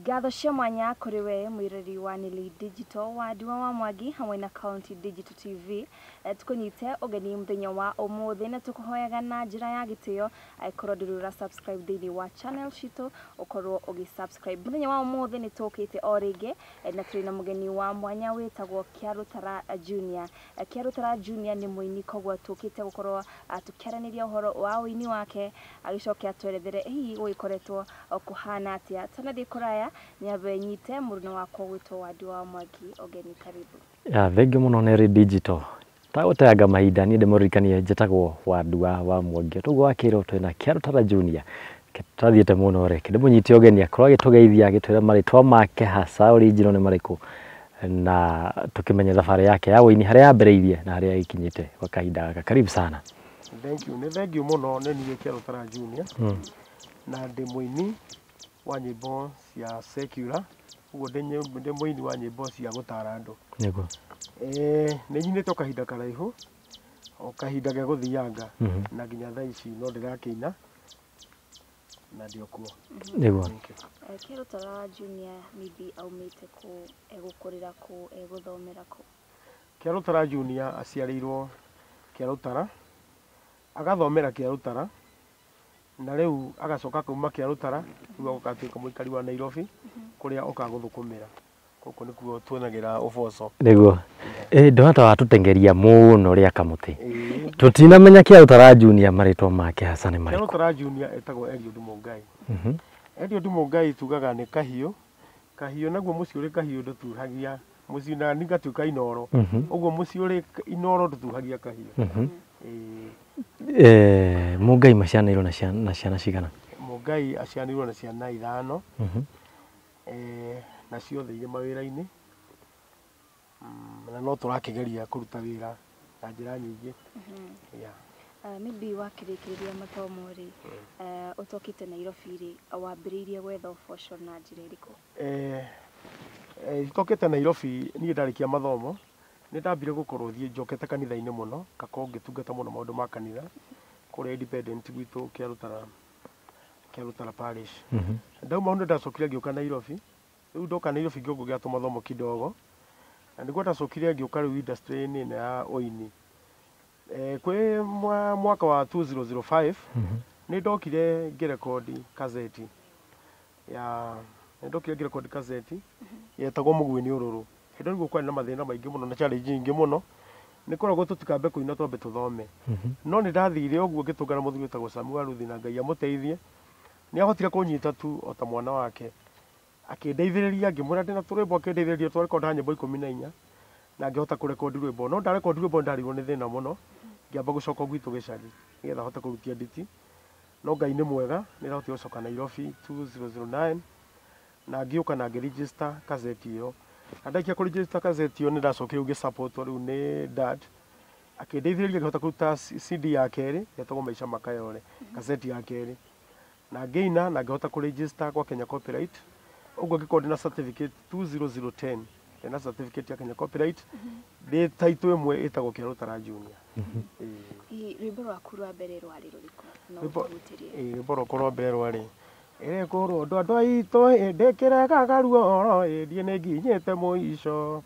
Ngatho cia mwanya kũrĩ we mwĩrori wa Nili Digital wa Ndua wa Mwangi hamwe na County Digital TV. Tũkũnyite ũgeni mũthenya wa ũmũthĩ na tũkũhoyaga na njĩra ya gĩtĩo angĩkorwo ndũrĩ ũra subscribe thĩinĩ wa channel citũ ũkorwo ũgĩ subscribe. Mũthenya wa ũmũthĩ nĩ tũkĩte o rĩngĩ na tũrĩ na mũgeni wa mwanya wĩtagwo Kĩarũtara Junior. Kĩarũtara Junior nĩ mũini, koguo tũkĩte gũkorwo tũkĩaranĩria ũhoro wa ũini wake, agĩcoke atwerethere hihi gũgĩkoretwo kũhana atĩa. Tanathiĩ kũraya, nyambe nyite mũruna wakwa gwĩtwo Wandua wa Mwangi ũgeni, karibu. Ya, thengiũ mũno Neri Digital. Tagũteanga mahinda, niĩ ndĩmũririkanie njĩtagwo Wandua wa Mwangi. Toguo wakĩrwo twĩna Kĩarũtara Junior. Tũrathiĩte mũno, reke ndĩmũnyite ũgeni akorwo agĩtũgeithia, agĩtwĩra marĩtwa make hasa original nĩ marĩkũ, na tũkĩmenye thabarĩ yake ya ũini, harĩa yambĩrĩirie na harĩa ĩkinyĩte gwa kahinda gaka. Karibu sana. Thank you. Nĩ thank you mũno. Nĩ niĩ Kĩarũtara Junior na ndĩ mũini wa nyĩmbo cia secular, ũguo ndĩ mũini wa nyĩmbo cia gũtara andũ. Nĩ nyinĩte o kahinda karaihu, o kahinda ge gũthianga, na nginya thaa ici no ndĩrakĩina na ndĩ o kuo. Nĩguo. Thank you. Kĩarũtara Junior maybe aumĩte kũ, egũkũrĩra kũ, egũthomera kũ? Kĩarũtara Junior aciarĩirwo Kĩarũtara, agathomera Kĩarũtara, na rĩu agacoka kauma Kĩarũtara, rĩu agatuĩka mũikari wa Nairobi kũrĩa okaga gũthũkũmĩra. Gũkũ nĩkuo tuonagĩra ũboco. Nĩguo. Ndona ta watũtengeria mũno rĩa kamũtĩ. Ĩĩ. Tũtinamenya Kĩarũtara Junior marĩtwa make hasa nĩ marĩkũ. Kĩarũtara Junior etagwo Eliud Mũngai. Eliud Mũngai tugaga nĩ kahiũ. Kahiũ naguo mũciĩ ũrĩ kahiũ ndũtuhagia mũciĩ, na niĩ ngatuĩka Inoro. Ũguo mũciĩ ũrĩ Inoro ndũtuhagia kahiũ. Ĩĩ. Mũngai macianĩirwo na ciana cigana? Mũngai acianĩirwo na ciana 5. Na ciothe irĩ mawĩra-inĩ. Na no tũrakĩgeria kũruta wĩra na njĩra nyingĩ. Yeah. Maybe wakĩrĩkĩrĩria mathomo rĩ, ũtokĩte Nairobi rĩ, wambĩrĩirie gwetha ũboco na njĩra ĩrĩkũ? Tokĩte Nairobi, niĩ ndarĩkia mathomo nĩ ndambire gũkorwo thiĩ njokete kanitha-inĩ mũno, ngakorwo ngĩtungata mũno maũndũ ma kanitha kũrĩa Independent gwitũ Kĩarũtara, Kĩarũtara Parish. Ndauma hau nĩ ndacokire ngĩũka Nairobi. Rĩu ndoka Nairobi ngĩongerera tũmathomo kidogo, na nĩguo ndacokire ngĩũka rĩu industry-inĩ ĩno ya ũini. Kwĩ mwaka wa 2005 nĩ ndokire ngĩrekondi kaseti ya, nĩ ndokire ngĩrekondi kaseti yetagwo Mũguĩ nĩ Ũrũrũ. Hĩndĩ ĩyo nĩguo kwarĩ na mathĩna maingĩ mũno na challenge nyingĩ mũno, nĩ koragwo tũtikambe kũina, twambe tũthome. No nĩ ndathire ũguo ngĩtũngana mũthuri wĩtagwo Sami wa Ruthi, na Ngai amũteithie, nĩ ahotire kũnyita tu o ta mwana wake, akĩndeithĩrĩria, ngĩmwĩra ndĩna tũrwĩmbo, akĩndeithĩrĩria twarekonda nyĩmbo 14 na ngĩhota kũrekondi rwĩmbo. No ndarekondi rwĩmbo ndarigwo nĩ thĩna mũno, ngĩamba gũcoka gwitũ gĩcagi nĩgetha hote kũrutia nditi. No Ngai nĩ mwega, nĩ ndahotire gũcoka Nairobi 2009 na ngĩũka na ngĩregister kaseti ĩyo. Na ndarĩkia kũregister kaseti ĩyo, nĩ ndacokire rĩu ngĩsupportwo rĩu nĩ dad, akĩndeithĩrĩria ngĩhota kũruta CD ya kerĩ yetagwo Maisha Makayore, kaseti ya kerĩ, na ngĩina na ngĩhota kũregister kwa Kenya Copyright. Ũguo ngĩkorwo ndĩna certificate 20010, ndĩna certificate ya Kenya Copyright ndĩ title ĩmwe ĩtagwo Kĩarũtara Junior. Ĩĩ. Hihi rwĩmbo rwaku rwa mbere rwarĩ rũrĩkũ? No ũtũhutĩrie. Ĩĩ, rwĩmbo rwakwa rwa mbere rwarĩ ĩrĩ kũrũndwo andũ aitũ ĩ ndĩkĩregaga ruoro ĩ ndiĩ nĩ nginyĩte mũico,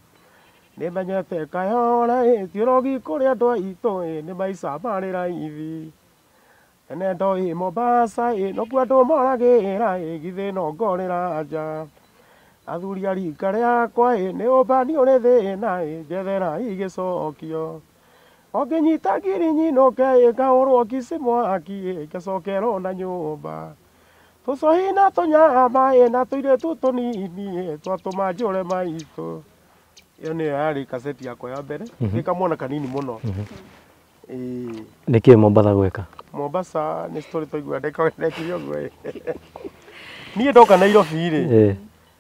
nĩmenyete Kayore ĩ ti ũrogi kũrĩ andũ aitũ ĩ nĩ maica marĩ raithi, tene ndoĩ Mombasa ĩ nokuo andũ moragĩra ĩ githĩ no ngorĩra nja, athuri a rika rĩakwa ĩ nĩ ũmbani ũrĩ thĩna ĩ njethera igĩcokio, ũngĩnyita ngiri nyinũke ĩ ngahũrwo kici mwaki ĩ ngacokerwo na nyũmba, tũcohi na tũnyama ĩ na tũirĩtu tũnini ĩ twatũma njũre maitũ. Ĩyo nĩyo yarĩ kaseti yakwa ya mbere, ndĩ kamwana kanini mũno. Ĩĩ. Nĩkĩ Mombatha gwĩka? Mombasa nĩ story twaigua ndekire ũguo ĩ. Niĩ ndoka Nairobi rĩ,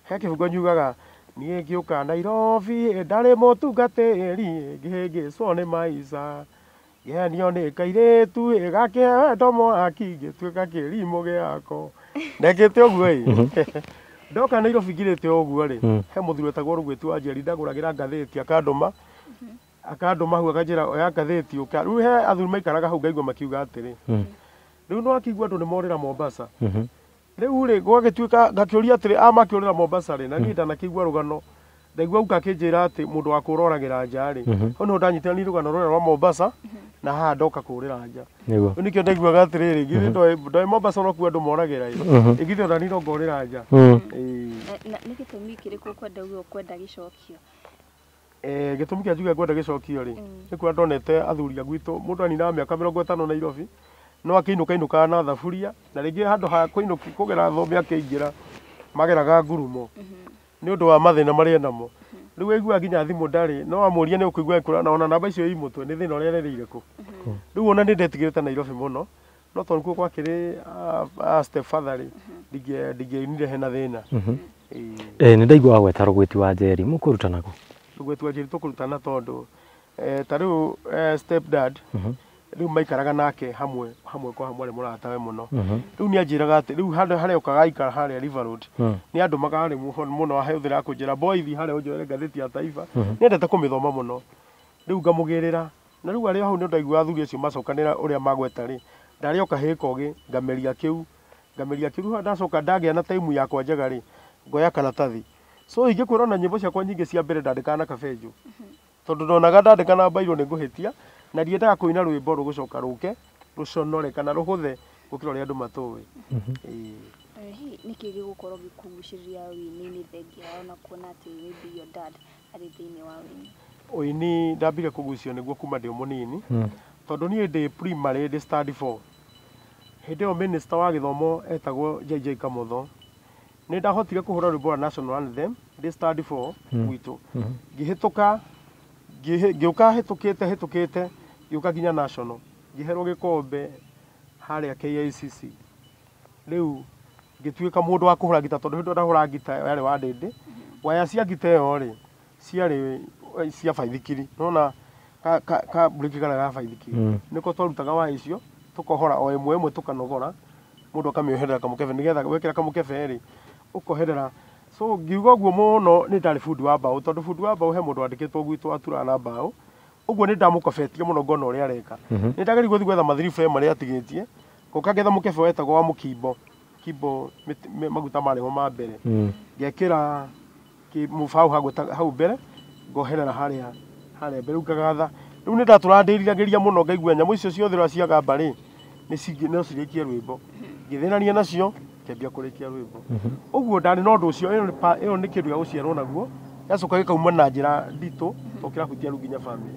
he kĩbungo nyugaga, niĩ ngĩũka Nairobi ndarĩ mũtungatĩri, ngĩhĩngĩcwo nĩ maica, ngĩhenio nĩ kairĩtu gakĩhe wendo mwaki, ngĩtuĩka kĩrimũ gĩako. Ndekĩte ũguo ĩ, ndoka Nairobi ngirĩte ũguo rĩ, he mũthuri wetagwo Rũgwĩti wa Njeri ndagũragĩra ngathĩti, akandũma hau, akanjĩra oya ngathĩti ũka. Rĩu he athuri maikaraga hau, ngaigua makiuga atĩrĩ, rĩu no akĩigua andũ nĩ morĩra Mombasa. Rĩu rĩ gwagĩtuĩka ngakĩũria atĩrĩ a makĩũrĩra Mombasa rĩ na niĩ ndanakĩigua rũgano ndaigua uka akĩnjĩra atĩ mũndũ wa kũroragĩra nja rĩ hau nĩho ndanyitĩra rũgano rũrĩa rwa Mombasa na haha ndoka kũrĩra nja. Nĩguo. Rĩu nĩkĩo ndaiguaga atĩrĩrĩ githĩ ndoĩ Mombasa nokuo andũ moragĩra ĩ githĩ ona niĩ no ngorĩra nja. Ĩĩ. Na nĩ gĩtũmi kĩrĩkũ ũkwenda uge ũkwenda gĩcokio? Gĩtũmi kĩa njuge ngwenda gĩcokio rĩ nĩ kuona ndonete athuri a gwitũ mũndũ aninaga mĩaka 50 Nairobi no akĩinũka inũkaga na thaburia na rĩngĩ handũ ha kũinũki kũgera thome akĩingĩra mageraga ngurumo nĩ ũndũ wa mathĩna marĩa enamo. Rĩu waigua nginya thimũ ndarĩ no amũria nĩ ũkũigua agĩkwĩra na ona namba icio i mũtwe nĩ thĩna ũrĩa erereire kũ. Rĩu ona nĩ ndetigĩrĩte Nairobi mũno no tondũ kuo gwakĩrĩ a step father rĩ ndingĩonire hena thĩna. Ĩĩ. Nĩ ndaigua wagweta Rũgwĩti wa Njeri mũkũrutana kũ? Rũgwĩti wa Njeri tũkũrutana tondũ ta rĩu step dad rĩu maikaraga nake hamwe hamwe kwa hamwe arĩ mũratawe mũno. Rĩu nĩ anjĩraga atĩ rĩu handũ harĩa okaga aikara harĩa River Road nĩ andũmaga arĩ mũno ahũthĩra kũnjĩra boy thiĩ harĩa ũnjoere ngathĩti ya Taifa. Nĩendete kũmĩthoma mũno. Rĩu ngamũgĩrĩra na rĩu arĩ o hau nĩ ndaigua athuri acio macokanĩra ũrĩa magweta rĩ ndarĩ o kahĩĩ kogĩ ngameria kĩu rĩu ndacoka ndagĩa na time yakwa njega rĩ ngoya karatathi. So ingĩkwĩra ona nyĩmbo ciakwa nyingĩ cia mbere ndandĩkaga na kabenjũ tondũ ndonaga ndandĩka na mbairũ nĩ ngũhĩtia na ndiendaga kũina rwĩmbo rũgũcoka rũke rũconore kana rũhũthe gũkĩra ũrĩa andũ matũĩ. Ĩĩ. Hihi nĩkĩ gĩgũkorwo gĩkũgucĩrĩria wĩini-inĩ thengia wa ona kuona atĩ maybe your dad arĩ thĩinĩ wa wĩini? Ũini ndambire kũgucio nĩguo kuma ndĩ o mũnini tondũ niĩ ndĩ primary ndĩ standard 4 hĩndĩ ĩyo minister wa gĩthomo etagwo JJ Kamotho nĩ ndahotire kũhũra rwĩmbo rwa national anthem ndĩ standard 4 gwitũ ngĩhĩtũka ngĩũka hĩtũkĩte ngĩũka nginya national ngĩherwo gĩkombe harĩa KICC. Rĩu ngĩtuĩka mũndũ wa kũhũra ngita tondũ hĩndĩ ĩyo ndahũra ngita yarĩ wa ndĩndĩ waya cia ngita ĩyo rĩ ciarĩ cia baithikiri nona ka breki karĩa ga baithikiri nĩko twarutaga waya icio tũkohora o ĩmwe ĩmwe tũkanogora mũndũ akamĩoherera kamũkebe nĩgetha wekĩra kamũkebe rĩ ũkoherera. So ngiuga ũguo mũno nĩ ndarĩ bundi wa mbaũ tondũ bundi wa mbaũ he mũndũ wandĩkĩtwo gwitũ aturaga na mbaũ ũguo nĩ ndamũkobetie mũno ngona ũrĩa areka. Nĩ ndageririe gũthiĩ gwetha mathiri frame marĩa atigĩtie ngoka ngetha mũkebe wetagwo wa mũkimbo kimbo maguta marĩho ma mbere ngekĩra mũbaũ hau mbere ngoherera harĩa mbere rĩu ngagatha. Rĩu nĩ ndatũraga ndĩriragĩria mũno ngaigua nyamũ icio ciothe ũrĩa ciagamba rĩ no cirĩkie rwĩmbo ngĩthĩnania nacio ngĩambia kũrĩkia rwĩmbo. Ũguo ndarĩ na ũndũ ũcio ĩyo nĩ kĩndũ gĩa gũciarwo naguo gĩgacoka gĩkauma na njĩra nditũ tondũ kĩrahutia rĩu nginya family.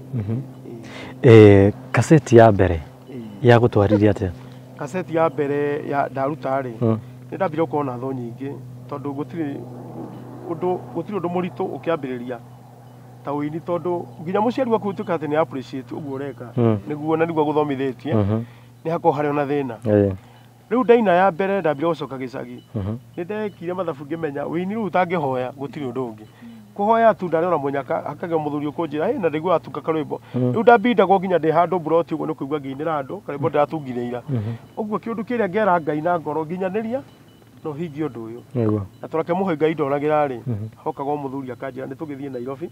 Kaseti ya mbere ya gũtwarithia atĩa? Kaseti ya mbere ya ndaruta rĩ nĩ ndambire gũkorwo na thũ nyingĩ tondũ gũtirĩ ũndũ mũritũ ũkĩambĩrĩria ta ũini tondũ nginya mũciari waku ũtuĩka atĩ nĩ appreciate ũguo ũreka nĩguo na nĩguo agũthomithĩtie nĩ hakorwo harĩ ona thĩna. Rĩu ndaina ya mbere ndambire gũcoka gĩcagi nĩ ndekire mathabu ngĩmenya ũini rĩu ũtangĩhoya gũtirĩ ũndũ ũngĩ kũhoya tu ndarĩ ona mũnyaka hakagĩa mũthuri ũkũnjĩra ĩ na ndaigua atunga karwĩmbo rĩu ndambindagwo nginya ndĩ handũ mburoti ũguo nĩ kũigua ngĩinĩra andũ karwĩmbo ndĩratungire ira ũguo kĩũndũ kĩrĩa ngera Ngai na ngoro nginyanĩria no hingie ũndũ ũyũ na tũrake mũhoi Ngai ndoragĩra rĩ hokaga o mũthuri akanjĩra nĩ tũgĩthiĩ Nairobi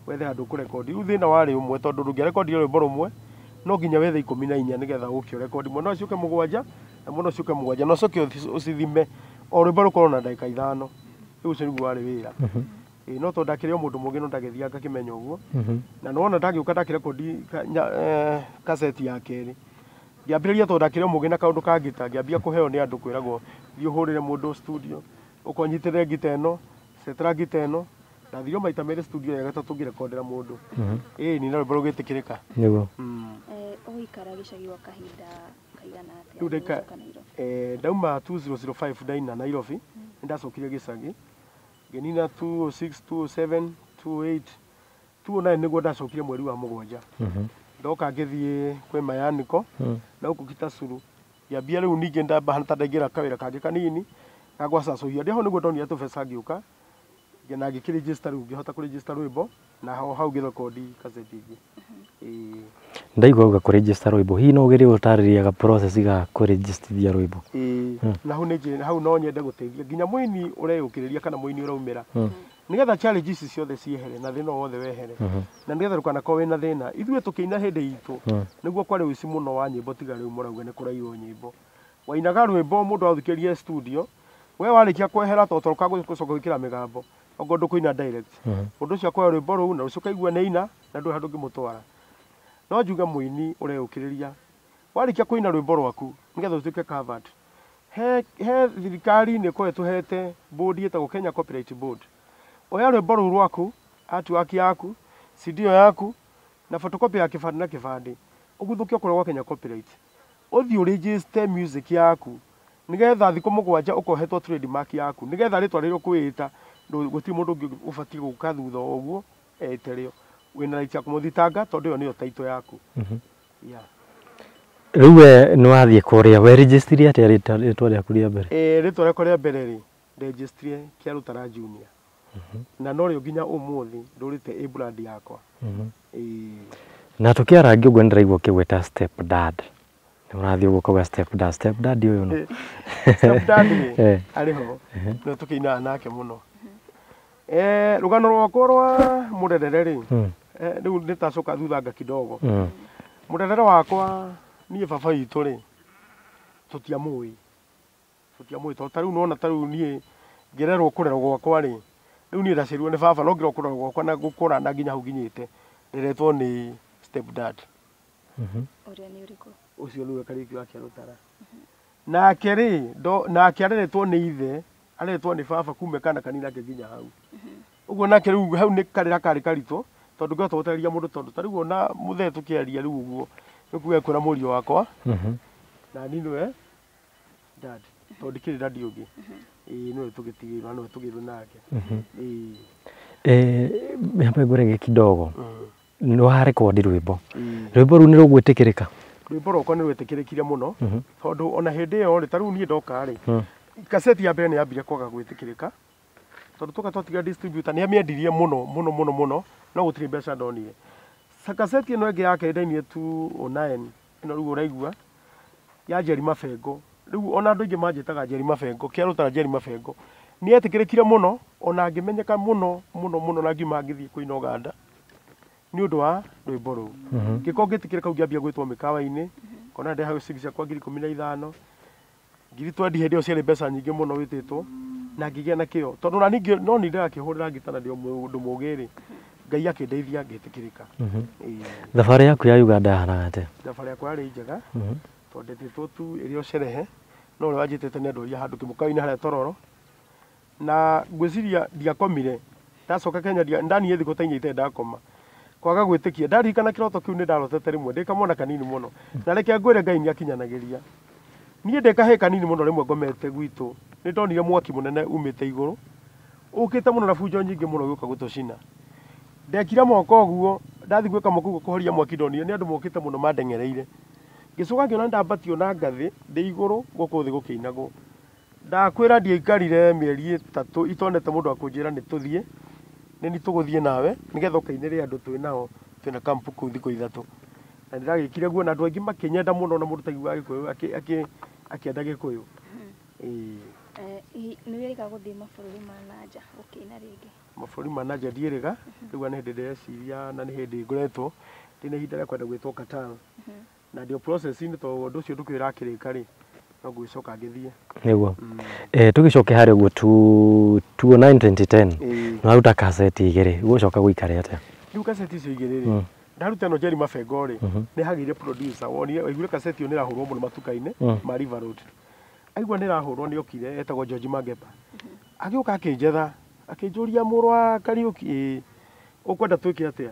wethe handũ ũkũrekondi. Rĩu thĩna warĩ ũmwe tondũ ndũngĩarekondire rwĩmbo rũmwe no nginya wethe 14 nĩgetha ũke ũrekondi mwena ũcio ũke 7 na mwena ũcio ũke 7 na ũcoke ũcithime o rwĩmbo rũkorwo na ndagĩka 5. Rĩu ũcio nĩguo warĩ wĩra. Ĩĩ no tondũ ndakĩrĩ o mũndũ mũũgĩ no ndagĩthiaga ngakĩmenya ũguo na nĩwona ndagĩũka ndakĩrekondi kaseti ya kerĩ ngĩambĩrĩria tondũ ndakĩrĩ o mũũgĩ na kaũndũ ka ngita ngĩambia kũheo nĩ andũ kwĩragwo thiĩ ũhũrĩre mũndũ studio ũkonyitĩrĩre ngita ĩno cetera ngita ĩno ndathirio maita merĩ studio ya gatatũ ngĩrekondera mũndũ. Ĩĩ ni na rwĩmbo rũgĩtĩkĩrĩka. Nĩguo. Ũgũikara gĩcagi gwa kahinda kaigana atĩa? Rĩu ndauma 2005 ndaina Nairobi nĩ ndacokire gĩcagi ngĩnina 206 207 208 209 nĩguo ndacokire mweri wa 7. Ndoka ngĩthiĩ kwĩ Mayaniko na gũkũ Kitasuru ngĩambia rĩu ningĩ ndamba ta ndaingĩra kawĩra kangĩ kanini ga gwacacũhia ndĩ hau nĩguo ndonire tũbeca ngĩũka na ngĩkĩregister rĩu ngĩhota kũregister rwĩmbo na ho hau ngĩrekondi kaseti ĩngĩ. Ĩĩ. Ndaigua uga kũregister rwĩmbo hihi no ũgerie gũtarĩria ga process ga kũregistithia rwĩmbo? Ĩĩ na hau nĩ hau no nyende gũteithia nginya mũini ũreyũkĩrĩria kana mũini ũraumĩra nĩgetha challenge ici ciothe ciehere na thĩna wothe wehere na nĩgetha ndũkanakorwo wĩna thĩna. Ithuĩ tũkĩina hĩndĩ itũ nĩguo kwarĩ ũici mũno wa nyĩmbo tiga rĩu mũrauga nĩ kũraiywo nyĩmbo. Wainaga rwĩmbo mũndũ athikĩrĩrie studio We warĩkia kwehera to toroka gũcoka gwĩkĩra mĩgambo okorwo ndũkũina direct. Mũndũ ũcio akoya rwĩmbo rũu na rũcio ũkaigua nĩ aina na ndũrĩ handũ ũngĩmũtwara. No njuge mũini ũreyũkĩrĩria warĩkia kũina rwĩmbo rwaku nĩgetha ũtuĩke covered, he thirikari nĩ ĩkoragwo ĩtũhete board ĩtagwo Kenya Copyright Board. Oya rwĩmbo rũu rwaku, artwork yaku, CD ĩyo yaku na photocopy ya kĩbandĩ na kĩbandĩ, ũguthũke okorwo gwa Kenya Copyright, ũthiĩ ũregister music yaku nĩgetha thikũ 7 ũkohetwo trademark yaku, nĩgetha rĩtwa rĩrĩa ũkwĩĩta gũtirĩ mũndũ ũngĩ ũbatiĩ gũka thutha wa ũguo ete rĩo. Wĩna right ya kũmũthitanga tondũ ĩyo nĩyo title yaku. Yeah. Rĩu we nĩ wathiĩ kũrĩa we registry atĩa rĩtwa rĩaku rĩa mbere? Rĩtwa rĩakwa rĩa mbere rĩ, ndejistrie Kĩarũtara Junior. Na norĩo nginya ũmũthĩ ndũrĩte ĩ brand yakwa. Ĩĩ. Na tũkĩarangia ũguo nĩndĩraigua ũkĩgweta step dad. Nĩ ũrathiĩ ũguo ũkauga step dad, step dad ũyũ no. Step dad rĩ, arĩ ho. Nĩwe tũkĩinaga nake mũno. Rũgano rwakwa rwa mũrerere rĩ, rĩu nĩtacoka thuthanga kidogo. Mũrerere wakwa niĩ baba witũ rĩ, tũtiamũĩ. Tũtiamũĩ tondũ ta rĩu nĩwona ta rĩu niĩ ngĩrerwo kũrerwo gwakwa rĩ, rĩu niĩ ndaciarirwo nĩ baba no ngĩrerwo kũrerwo gwakwa na gũkũra na nginya hau nginyĩte, nderetwo nĩ step dad. Ũrĩa nĩ ũrĩkũ? Ũcio nĩwe Kariũki wa Kĩarũtara. Nake rĩ, nake areretwo nĩ ithe, areretwo nĩ baba kuma kana kanini nake nginya hau. Ũguo nake rĩu hau nĩ karĩra karĩ karitũ, tondũ ngĩhota gũtarĩria mũndũ tondũ ta rĩu ona mũthee tũkĩaria rĩu ũguo, nĩ kuga ekwĩra mũriũ wakwa, na niĩ nĩwe dad, tondũ ndikĩrĩ dad ũngĩ. Ĩĩ nĩwe tũgĩtigĩirwo na nĩwe tũgĩirwo nake. Ĩĩ. Nyambe ngũrege kidogo. Nĩ warekondi rwĩmbo. Ĩĩ. Rwĩmbo rũu nĩ rũgwĩtĩkĩrĩka? Rwĩmbo rwakwa nĩ rwetĩkĩrĩkire mũno, tondũ ona hĩndĩ ĩyo rĩ, ta rĩu niĩ ndoka rĩ, kaseti ya mbere nĩ yambire kwaga gwĩtĩkĩrĩka, tondũ tũka twatiga distributor nĩ amĩendirie mũno mũno mũno mũno, no gũtirĩ mbeca ndonire. Kaseti ĩno ĩngĩ yake ndainire 2009, ĩno rĩu ũraigua, ya Njeri Mabengo. Rĩu ona andũ aingĩ manjĩtaga Njeri Mabengo, Kĩarũtara Njeri Mabengo. Nĩ yetĩkĩrĩkire mũno, ona ngĩmenyeka mũno mũno mũno na ngiuma ngĩthiĩ kũina Ũganda nĩ ũndũ wa rwĩmbo rũu. Ngĩkorwo ngĩtĩkĩrĩka kau ngĩambia gwĩtwo mĩkawa-inĩ, kona ndehaga ciringi ciakwa 15,000, ngiri twendi hĩndĩ ĩyo ciarĩ mbeca nyingĩ mũno wĩtĩtwo, na ngĩgĩa na kĩo. Tondũ ona ningĩ no niĩ ndĩrakĩhũrĩra ngita na ndĩ o mũndũ mũgĩ rĩ, Ngai akĩndeithia ngĩtĩkĩrĩka. Ĩĩ. Thabarĩ yaku ya Uganda yahanaga atĩa? Thabarĩ yakwa yarĩ njega, tondũ ndetĩtwo tu ĩrĩ o sherehe, no ũrĩa wanjĩtĩte nĩ andũ handũ kĩmũkawa-inĩ harĩa Tororo. Na ngwĩciria ndiakomire, ndacoka Kenya ndaniĩ thikũ ta inya itarĩ ndakoma. Kwaga gwĩtĩkia, ndaririkana kĩroto kĩu nĩ ndarotete rĩmwe ndĩ kamwana kanini mũno. Na reke ngwĩre Ngai nĩ akinyanagĩria. Niĩ ndĩ kahĩĩ kanini mũno rĩmwe ngomete gwitũ, nĩ ndonire mwaki mũnene umĩte igũrũ, ũkĩte mũno na bunjo nyingĩ mũno ũgĩũka gũtũcina. Ndekire moko ũguo, ndathiĩ gwĩka moko ũguo kũhoria mwaki ndonire nĩ andũ mokĩte mũno mandengereire. Ngĩcoka ngĩona ndambatio na ngathĩ ndĩ igũrũ gũkũ thĩ gũkĩinagwo. Ndakwĩra ndiaikarire mĩeri 3 itonete mũndũ akũnjĩra nĩ tũthiĩ, nĩ niĩ tũgũthiĩ nawe nĩgetha ũkainĩre andũ twĩ nao twĩna kampu kũu thikũ 3. Na ndĩragĩkire guo na andũ aingĩ makĩnyenda mũno na mũndũ taiguaga Gĩkũyũ akĩenda Gĩkũyũ. Ĩĩ. Nĩ wĩrĩga gũthiĩ mabũrũri ma na nja gũkĩina rĩngĩ? Mabũrũri ma na nja ndiĩrĩga, rĩu nĩ hĩndĩ ndĩreciria na nĩ hĩndĩ ngoretwo ndĩna ihinda rĩa kwenda gwĩtwo Qatar. Na ndio process-inĩ tondũ ũndũ ũcio ndũkĩrĩ ũrakĩrĩka rĩ, no ngũgĩcoka ngĩthiĩ. Nĩguo. Tũgĩcoke harĩa ũguo 2009 2010. Ĩĩ. Nĩ waruta kaseti 2, ũgũcoka gũikare atĩa? Rĩu kaseti icio 2 rĩ, ndaruta ĩno Njeri Mabengo rĩ, nĩ hagĩire producer, wonire waiguire kaseti ĩyo nĩ ĩrahũrwo mũno matuka-inĩ ma River Road. Aigua nĩ ĩrahũrwo nĩ okire, etagwo George Magepa. Agĩũka akĩnjetha, akĩnjũria mũrũ wa Kariũki, ĩĩ, ũkwenda twĩke atĩa?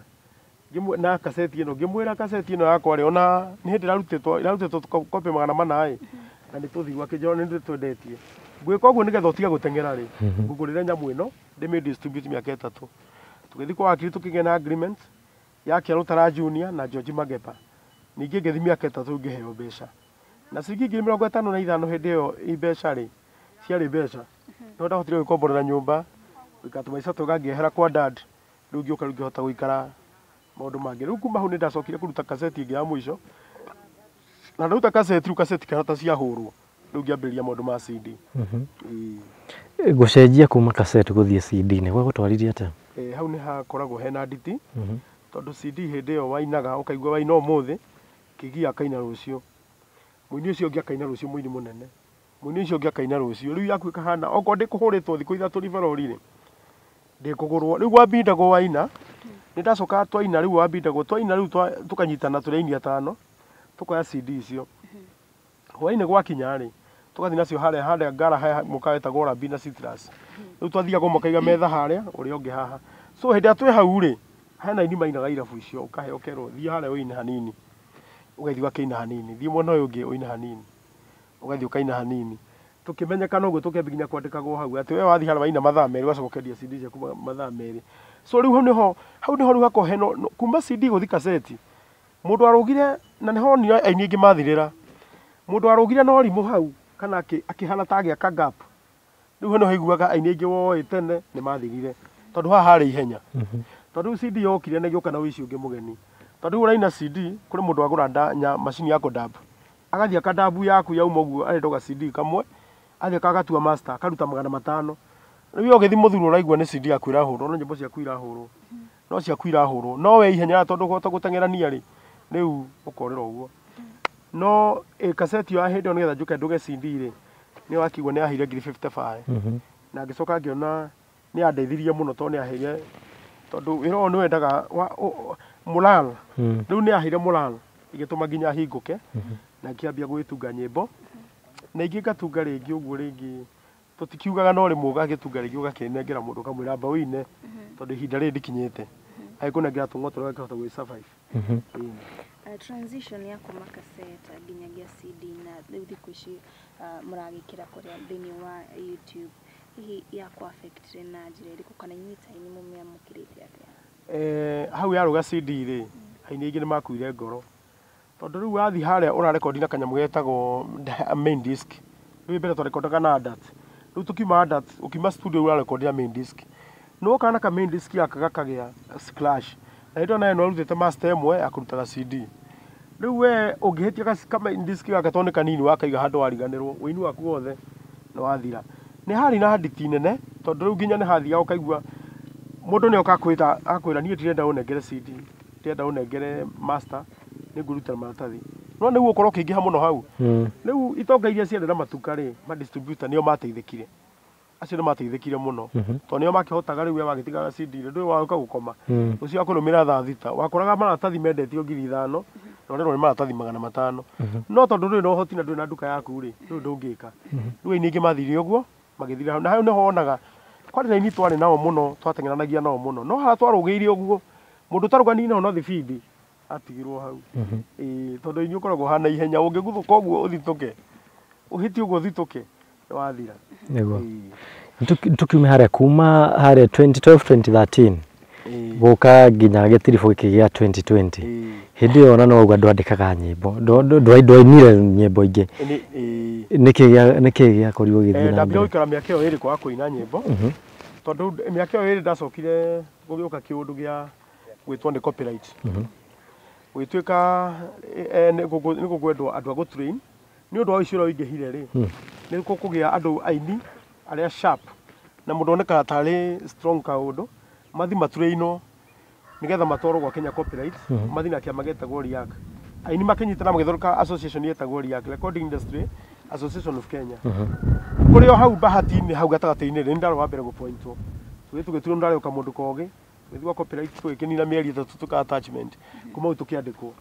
Na kaseti ĩno, ngĩmwĩra kaseti ĩno yakwa rĩ, ona nĩ hĩndĩ ĩrarutĩtwo copy 400 ĩ, na nĩ tũthiĩ, akĩnjĩra nĩ twendetie. Ngwĩka ũguo nĩgetha ũtige gũteng'era rĩ, ngũgũrĩre nyamũ ĩno, ndĩmĩ distribute mĩaka 3. Tũgĩthiĩ kwa wakiri tũkĩgĩa na agreement ya Kĩarũtara Junior na George Magepa. Ningĩ ngĩthiĩ mĩaka 3 ngĩheo mbeca. Na ciringi 55,000 hĩndĩ ĩyo i mbeca rĩ, ciarĩ mbeca. No ndahotire gwĩkomborera nyũmba, gũikara tũmaica twega ngĩehera kwa dad, rĩu ngĩũka rĩu ngĩhota gũikara maũndũ mangĩ. Rĩu kuma hau nĩ ndacokire kũruta kaseti ĩngĩ ya mũico. Na ndaruta kaseti rĩu kaseti karata ciahũrwo, rĩu ngĩambĩrĩria maũndũ ma CD. Ĩĩ. Gũcenjia kuma kaseti gũthiĩ CD nĩ gwagũtwaririe atĩa? Hau nĩ hakoragwo hena nditi, tondũ CD hĩndĩ ĩyo wainaga ũkaigua waina ũmũthĩ, kĩgia akaina rũciũ. Mũini ũcio ũngĩ akaina rũciũ mũini mũnene. Mũini ũcio ũngĩ akaina rũciũ. Rĩu yaku ĩkahana okorwo ndĩkũhũrĩtwo thikũ 3 ribarori rĩ, ndĩkũgũrwo. Rĩu wambindagwo waina, nĩ ndacokaga twaina rĩu wambindagwo twaina rĩu tũkanyitana tũrĩ aini 5, tũkoya CD icio. Hwainĩ gwakinya rĩ, tũgathiĩ nacio harĩa harĩa ngara he mũkawa wetagwo Rabi na Citrus. Rĩu twathiaga ũmwe akaiga metha harĩa, ũrĩa ũngĩ haha. So hĩndĩ ĩrĩa twĩ hau rĩ, hena aini mainaga irabu icio, ũkaheo ũkerwo thiĩ harĩa ũine hanini. Ũgathiĩ ũgakĩina hanini, thiĩ mwena ũyũ ũngĩ ũine hanini. Ũgathiĩ ũkaina hanini. Tũkĩmenyekana ũguo tũkĩambia nginya kwandĩkagwo hau atĩ we wathiĩ harĩa waina mathaa 2 ũgacoka ũkendia CD ciaku mathaa 2. So rĩu hau nĩho hau nĩho rĩu hakoragwo hena kuma CD gũthiĩ kaseti. Mũndũ arũgire na nĩho onire aini aingĩ mathirĩra. Mũndũ arũgire na ũrimũ hau kana akĩhana ta agĩaka gap. Rĩu hau nĩho aiguaga aini aingĩ woĩ tene nĩ mathirire. Tondũ haha harĩ ihenya. Tondũ rĩu CD yokire na ĩgĩũka na ũici ũngĩ mũgeni. Tondũ rĩu ũraina CD kũrĩ mũndũ wagũra macini ya kũdub. Agathiĩ akadabu yaku yauma ũguo arenda ga CD kamwe, athiĩ akagatua master akaruta 500. Rĩu ũgĩthiĩ mũthuro ũraigua nĩ CD yaku ĩrahũrwo, no nyĩmbo ciaku irahũrwo. No ciaku irahũrwo. No we ihenya tondũ ũkũhota gũteng'erania rĩ, rĩu ũkorĩra ũguo. No kaseti ya hĩndĩ ĩyo nĩgetha njũke nduge CD rĩ, nĩ wakigua nĩ yaheire ngiri 55. Na ngĩcoka ngĩona nĩ yandeithirie mũno tondũ nĩ yaheire, tondũ wĩra ũyũ nĩ wendaga moral. Rĩu nĩ yaheire moral ĩgĩtũma nginya hingũke na ngĩambia gwĩtunga nyĩmbo. Na ingĩ ngatunga rĩngĩ ũguo rĩngĩ tũtikiugaga no rĩmwe ũgagĩtunga rĩngĩ ũgakĩnengera mũndũ ũkamwĩra amba ũine tondũ ihinda rĩrĩ ndikinyĩte. Agĩkũnengera tũng'oto ũrĩa ũngĩhota gwĩ survive. Transition ya kuma cassette nginyagia CD na rĩu thikũ ici mũragĩkĩra kũrĩa thĩinĩ wa YouTube, hihi ya ku affect na njĩra ĩrĩkũ kana inyuĩ ta aini mũmĩamũkĩrĩte atĩa? Hau yarũga CD rĩ, aini aingĩ nĩ makuire ngoro. Tondũ rĩu wathiĩ harĩa ũrarekondi na kanyamũ getagwo main disk. Rĩu mbere twarekondaga na ADAT. Rĩu tũkiuma ADAT, ũkiuma studio ũrarekondera main disk. Nĩ woka na ka main disk gaka gakagĩa scratch. Na hĩndĩ ĩyo nayo nĩ warutĩte master ĩmwe ya kũrutaga CD. Rĩu we ũngĩhĩtia ka main disk gaka tondũ nĩ kanini wakaiga handũ wariganĩrwo, ũini waku wothe nĩ wathira. Nĩ harĩ na nditi nene tondũ rĩu nginya nĩ hathiaga ũkaigua mũndũ nĩ oka akwĩra niĩ ndirenda ũnengere CD, ndirenda ũnengere master, nĩ ngũrutĩra maratathi. No nĩguo ũkorwo ũkĩingĩha mũno hau. Rĩu itonga iria ciarĩ na matuka rĩ, ma distributor nĩo mateithĩkire. Acio nĩ mateithĩkire mũno. Tondũ nĩo makĩhotaga rĩu we wagĩtigaga CD rĩ, ndũĩ waũka gũkoma. Ũcio akũrũmĩra thaa 6, wakoraga maratathi mendetio ngiri 5, na ũrerwo nĩ maratathi 500. No tondũ ndũrĩ na ũhoti na ndũrĩ na nduka yaku rĩ, rĩu ndũngĩka. Rĩu aini aingĩ mathire ũguo, magĩthira hau. Na hau nĩho wonaga, kwarĩ na aini twarĩ nao mũno, twateng'eranagia nao mũno. No harĩa twarũgĩire ũguo, mũndũ ũtarũganirie nao no thibindi, atigirwo hau. Tondũ inyuĩ ũkoragwo ũhana ihenya, ũngĩguthũka ũguo ũthitũke, ũhĩtie ũguo ũthitũke, nĩ wathira. Nĩguo. Tukiume harĩa kuma harĩa 2012 2013 gũka nginya gĩtiribũ gĩkĩ gĩa 2020. Hĩndĩ ĩyo ona no wauga ndwandĩkaga nyĩmbo, ndwainire nyĩmbo ingĩ. Nĩkĩ gĩakorirwo gĩgĩthiĩ na Ndambire mbere? gũikara mĩaka ĩyo ĩrĩ kwaga kũina nyĩmbo, tondũ mĩaka ĩyo ĩrĩ ndacokire gũgĩũka kĩũndũ gĩa gwĩtwo nĩ copyright. Gũgĩtuĩka nĩ gũkwendwo andũ a gũtrain nĩ ũndũ wa ũici ũrĩa ũingĩhire rĩ, nĩ gũkũgĩa andũ aini arĩa sharp na mũndũ onekaga tarĩ strong kaũndũ, mathi matrainwo nĩgetha matwarwo gwa Kenya Copyright, mathi na kĩama gĩtagwo RIAC. Aini makĩnyitana magĩthondeka association yetagwo RIAC, Recording Industry Association of Kenya. Kũrĩ o hau bahati-inĩ hau gatagatĩ-inĩ rĩ, nĩ ndarĩ wa mbere gũpointwo. Tũgĩthiĩ tũgĩtuĩrwo nĩ ndarĩ kamũndũ kogĩ, tũgĩthiĩ gwa copyright tũgĩkĩnina mĩeri 3 tũka attachment, kuma hau tũkĩandĩkwo.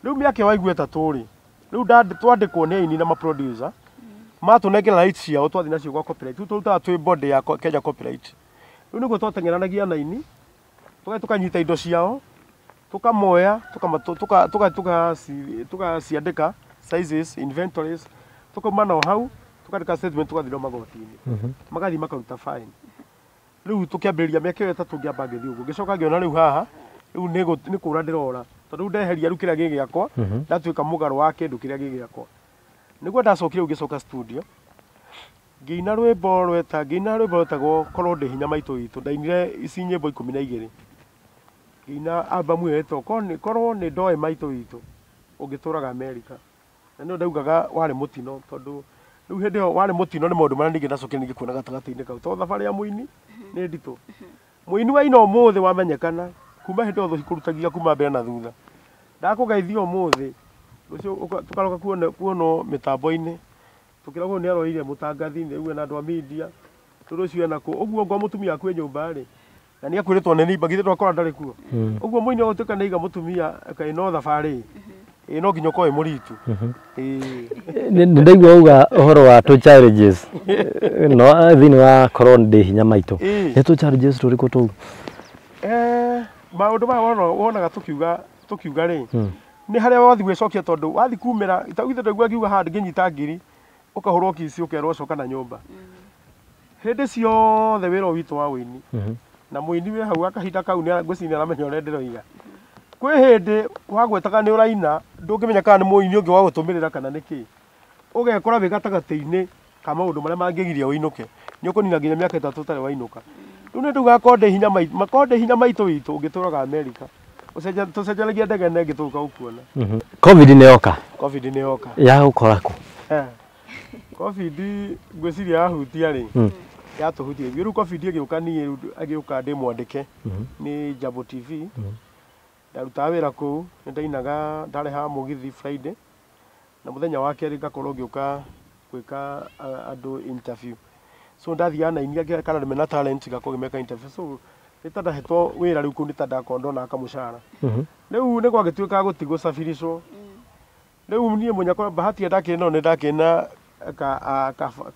Rĩu mĩaka ĩyo waigua 3 rĩ, rĩu twandĩkwo nĩ aini na ma producer, matũnengera rights ciao twathiĩ nacio gwa copyright. Rĩu tũrutaga twĩ body ya Kenya Copyright. Rĩu nĩguo twateng'eranagia na aini, tũgathiĩ tũkanyita indo ciao, tũkamoya, tũgaciandĩka sizes, inventories, tũkauma nao hau, tũkandĩka statement tũgathiĩ nao magoti-inĩ. Magathiĩ makaruta fine. Rĩu tũkĩambĩrĩria mĩaka ĩyo 3 ngĩamba ngĩthiĩ ũguo. Ngĩcoka ngĩona rĩu haha, rĩu nĩ kũra ndĩrora. Tondũ rĩu ndeheria rĩu kĩrĩa gĩ gĩakwa, ndatuĩka mũgarũ wa kĩndũ kĩrĩa gĩ gĩakwa. Nĩguo ndacokire rĩu ngĩcoka studio, ngĩina rwĩmbo rweta, ngĩina rwĩmbo rwetagwo Korwo Ndĩ Hinya Maitũ Witũ. Ndainire ici nyĩmbo 12. Ngĩina album ĩyo ĩtagwo Korwo Nĩ Ndoĩ Maitũ Witũ Ũngĩtũraga Amerika. Na nĩyo ndaugaga warĩ mũtino tondũ rĩu hĩndĩ ĩyo warĩ mũtino nĩ maũndũ marĩa ningĩ ndacokire ningĩ kuona gatagatĩ-inĩ kau. Tondũ thabarĩ ya mũini nĩ nditũ. Mũini waina ũmũthĩ wamenyekana, kuma hĩndĩ ĩyo thũ cikũrutagia kuma mbere na thutha. Ndakũgeithia ũmũthĩ, rũciũ tũkaroka kuonwo mĩtambo-inĩ, Tũkĩragwo nĩ aroire mũtangathi nĩ na andũ a media tondũ ũcio ena kũ ũguo ngwa mũtumia akue nyũmba rĩ na nĩ akwĩrĩtwo nĩ neighbor githĩ ndwakora ndarĩ kuo. Ũguo mũini ũgũtuĩka nĩ aiga mũtumia kaĩ no thabarĩ ĩ no nginya ũkorwo wĩ mũritu. Ĩĩ. Nĩ ndaigua uga ũhoro wa two challenges no thĩinĩ wa korwo ndĩ hinya maitũ. Ĩĩ. Nĩ two challenges tũrĩkũ tũu? Maũndũ maya wonaga tũkiuga rĩ nĩ harĩa wathi gwĩcokia tondũ wathi kumĩra ithe ndaigua ngiuga haha ngĩnyita ngiri ũkahũrwo kici ũkerwo coka na nyũmba. Hĩndĩ ciothe wĩra ũyũ witũ wa ũini na mũini wĩ hau akahinda kau nĩ ngwĩciria nĩ aramenya ũrĩa ndĩroiga. Kwĩ hĩndĩ wagwetaga nĩ ũraina ndũngĩmenya kana nĩ mũini ũngĩ wa gũtũmĩrĩra kana nĩ kĩ. Ũgekora wĩ gatagatĩ-inĩ ka maũndũ marĩa mangĩgiria ũinũke. Nĩ ũkũnina nginya mĩaka 3 ũtarĩ wainũka. Rĩu nĩ ndaugaga korwo ndĩ hinya maitũ, korwo ndĩ hinya maitũ witũ ũngĩtũraga Amerika. Tũcenjanagia ndege na ĩngĩ tũgũka gũkuona. Covid nĩ yoka. Covid nĩ yoka. Ya gũkora kũ? Covid ngwĩciria yahutia rĩ. Yatũhutia ithuĩ. Rĩu Covid ĩgĩũka niĩ rĩu agĩũka ndĩ mwandĩke nĩ Jambo TV. Ndarutaga wĩra kũu, nĩ ndainaga, ndarehaga mũgithi Friday na mũthenya wa kerĩ ngakorwo ngĩũka gwĩka andũ interview. So ndathiaga na aini angĩ kana mena talent ngakorwo ngĩmeka interview. So nĩ ta ndahetwo wĩra rĩu kũu nĩ ta ndakorwo ndonaga kamũcara. Rĩu nĩ gwagĩtuĩkaga gũtigũcabiricwo. Rĩu niĩ mũnyakwa bahati ĩrĩa ndakĩrĩ nayo nĩ ndakĩrĩ na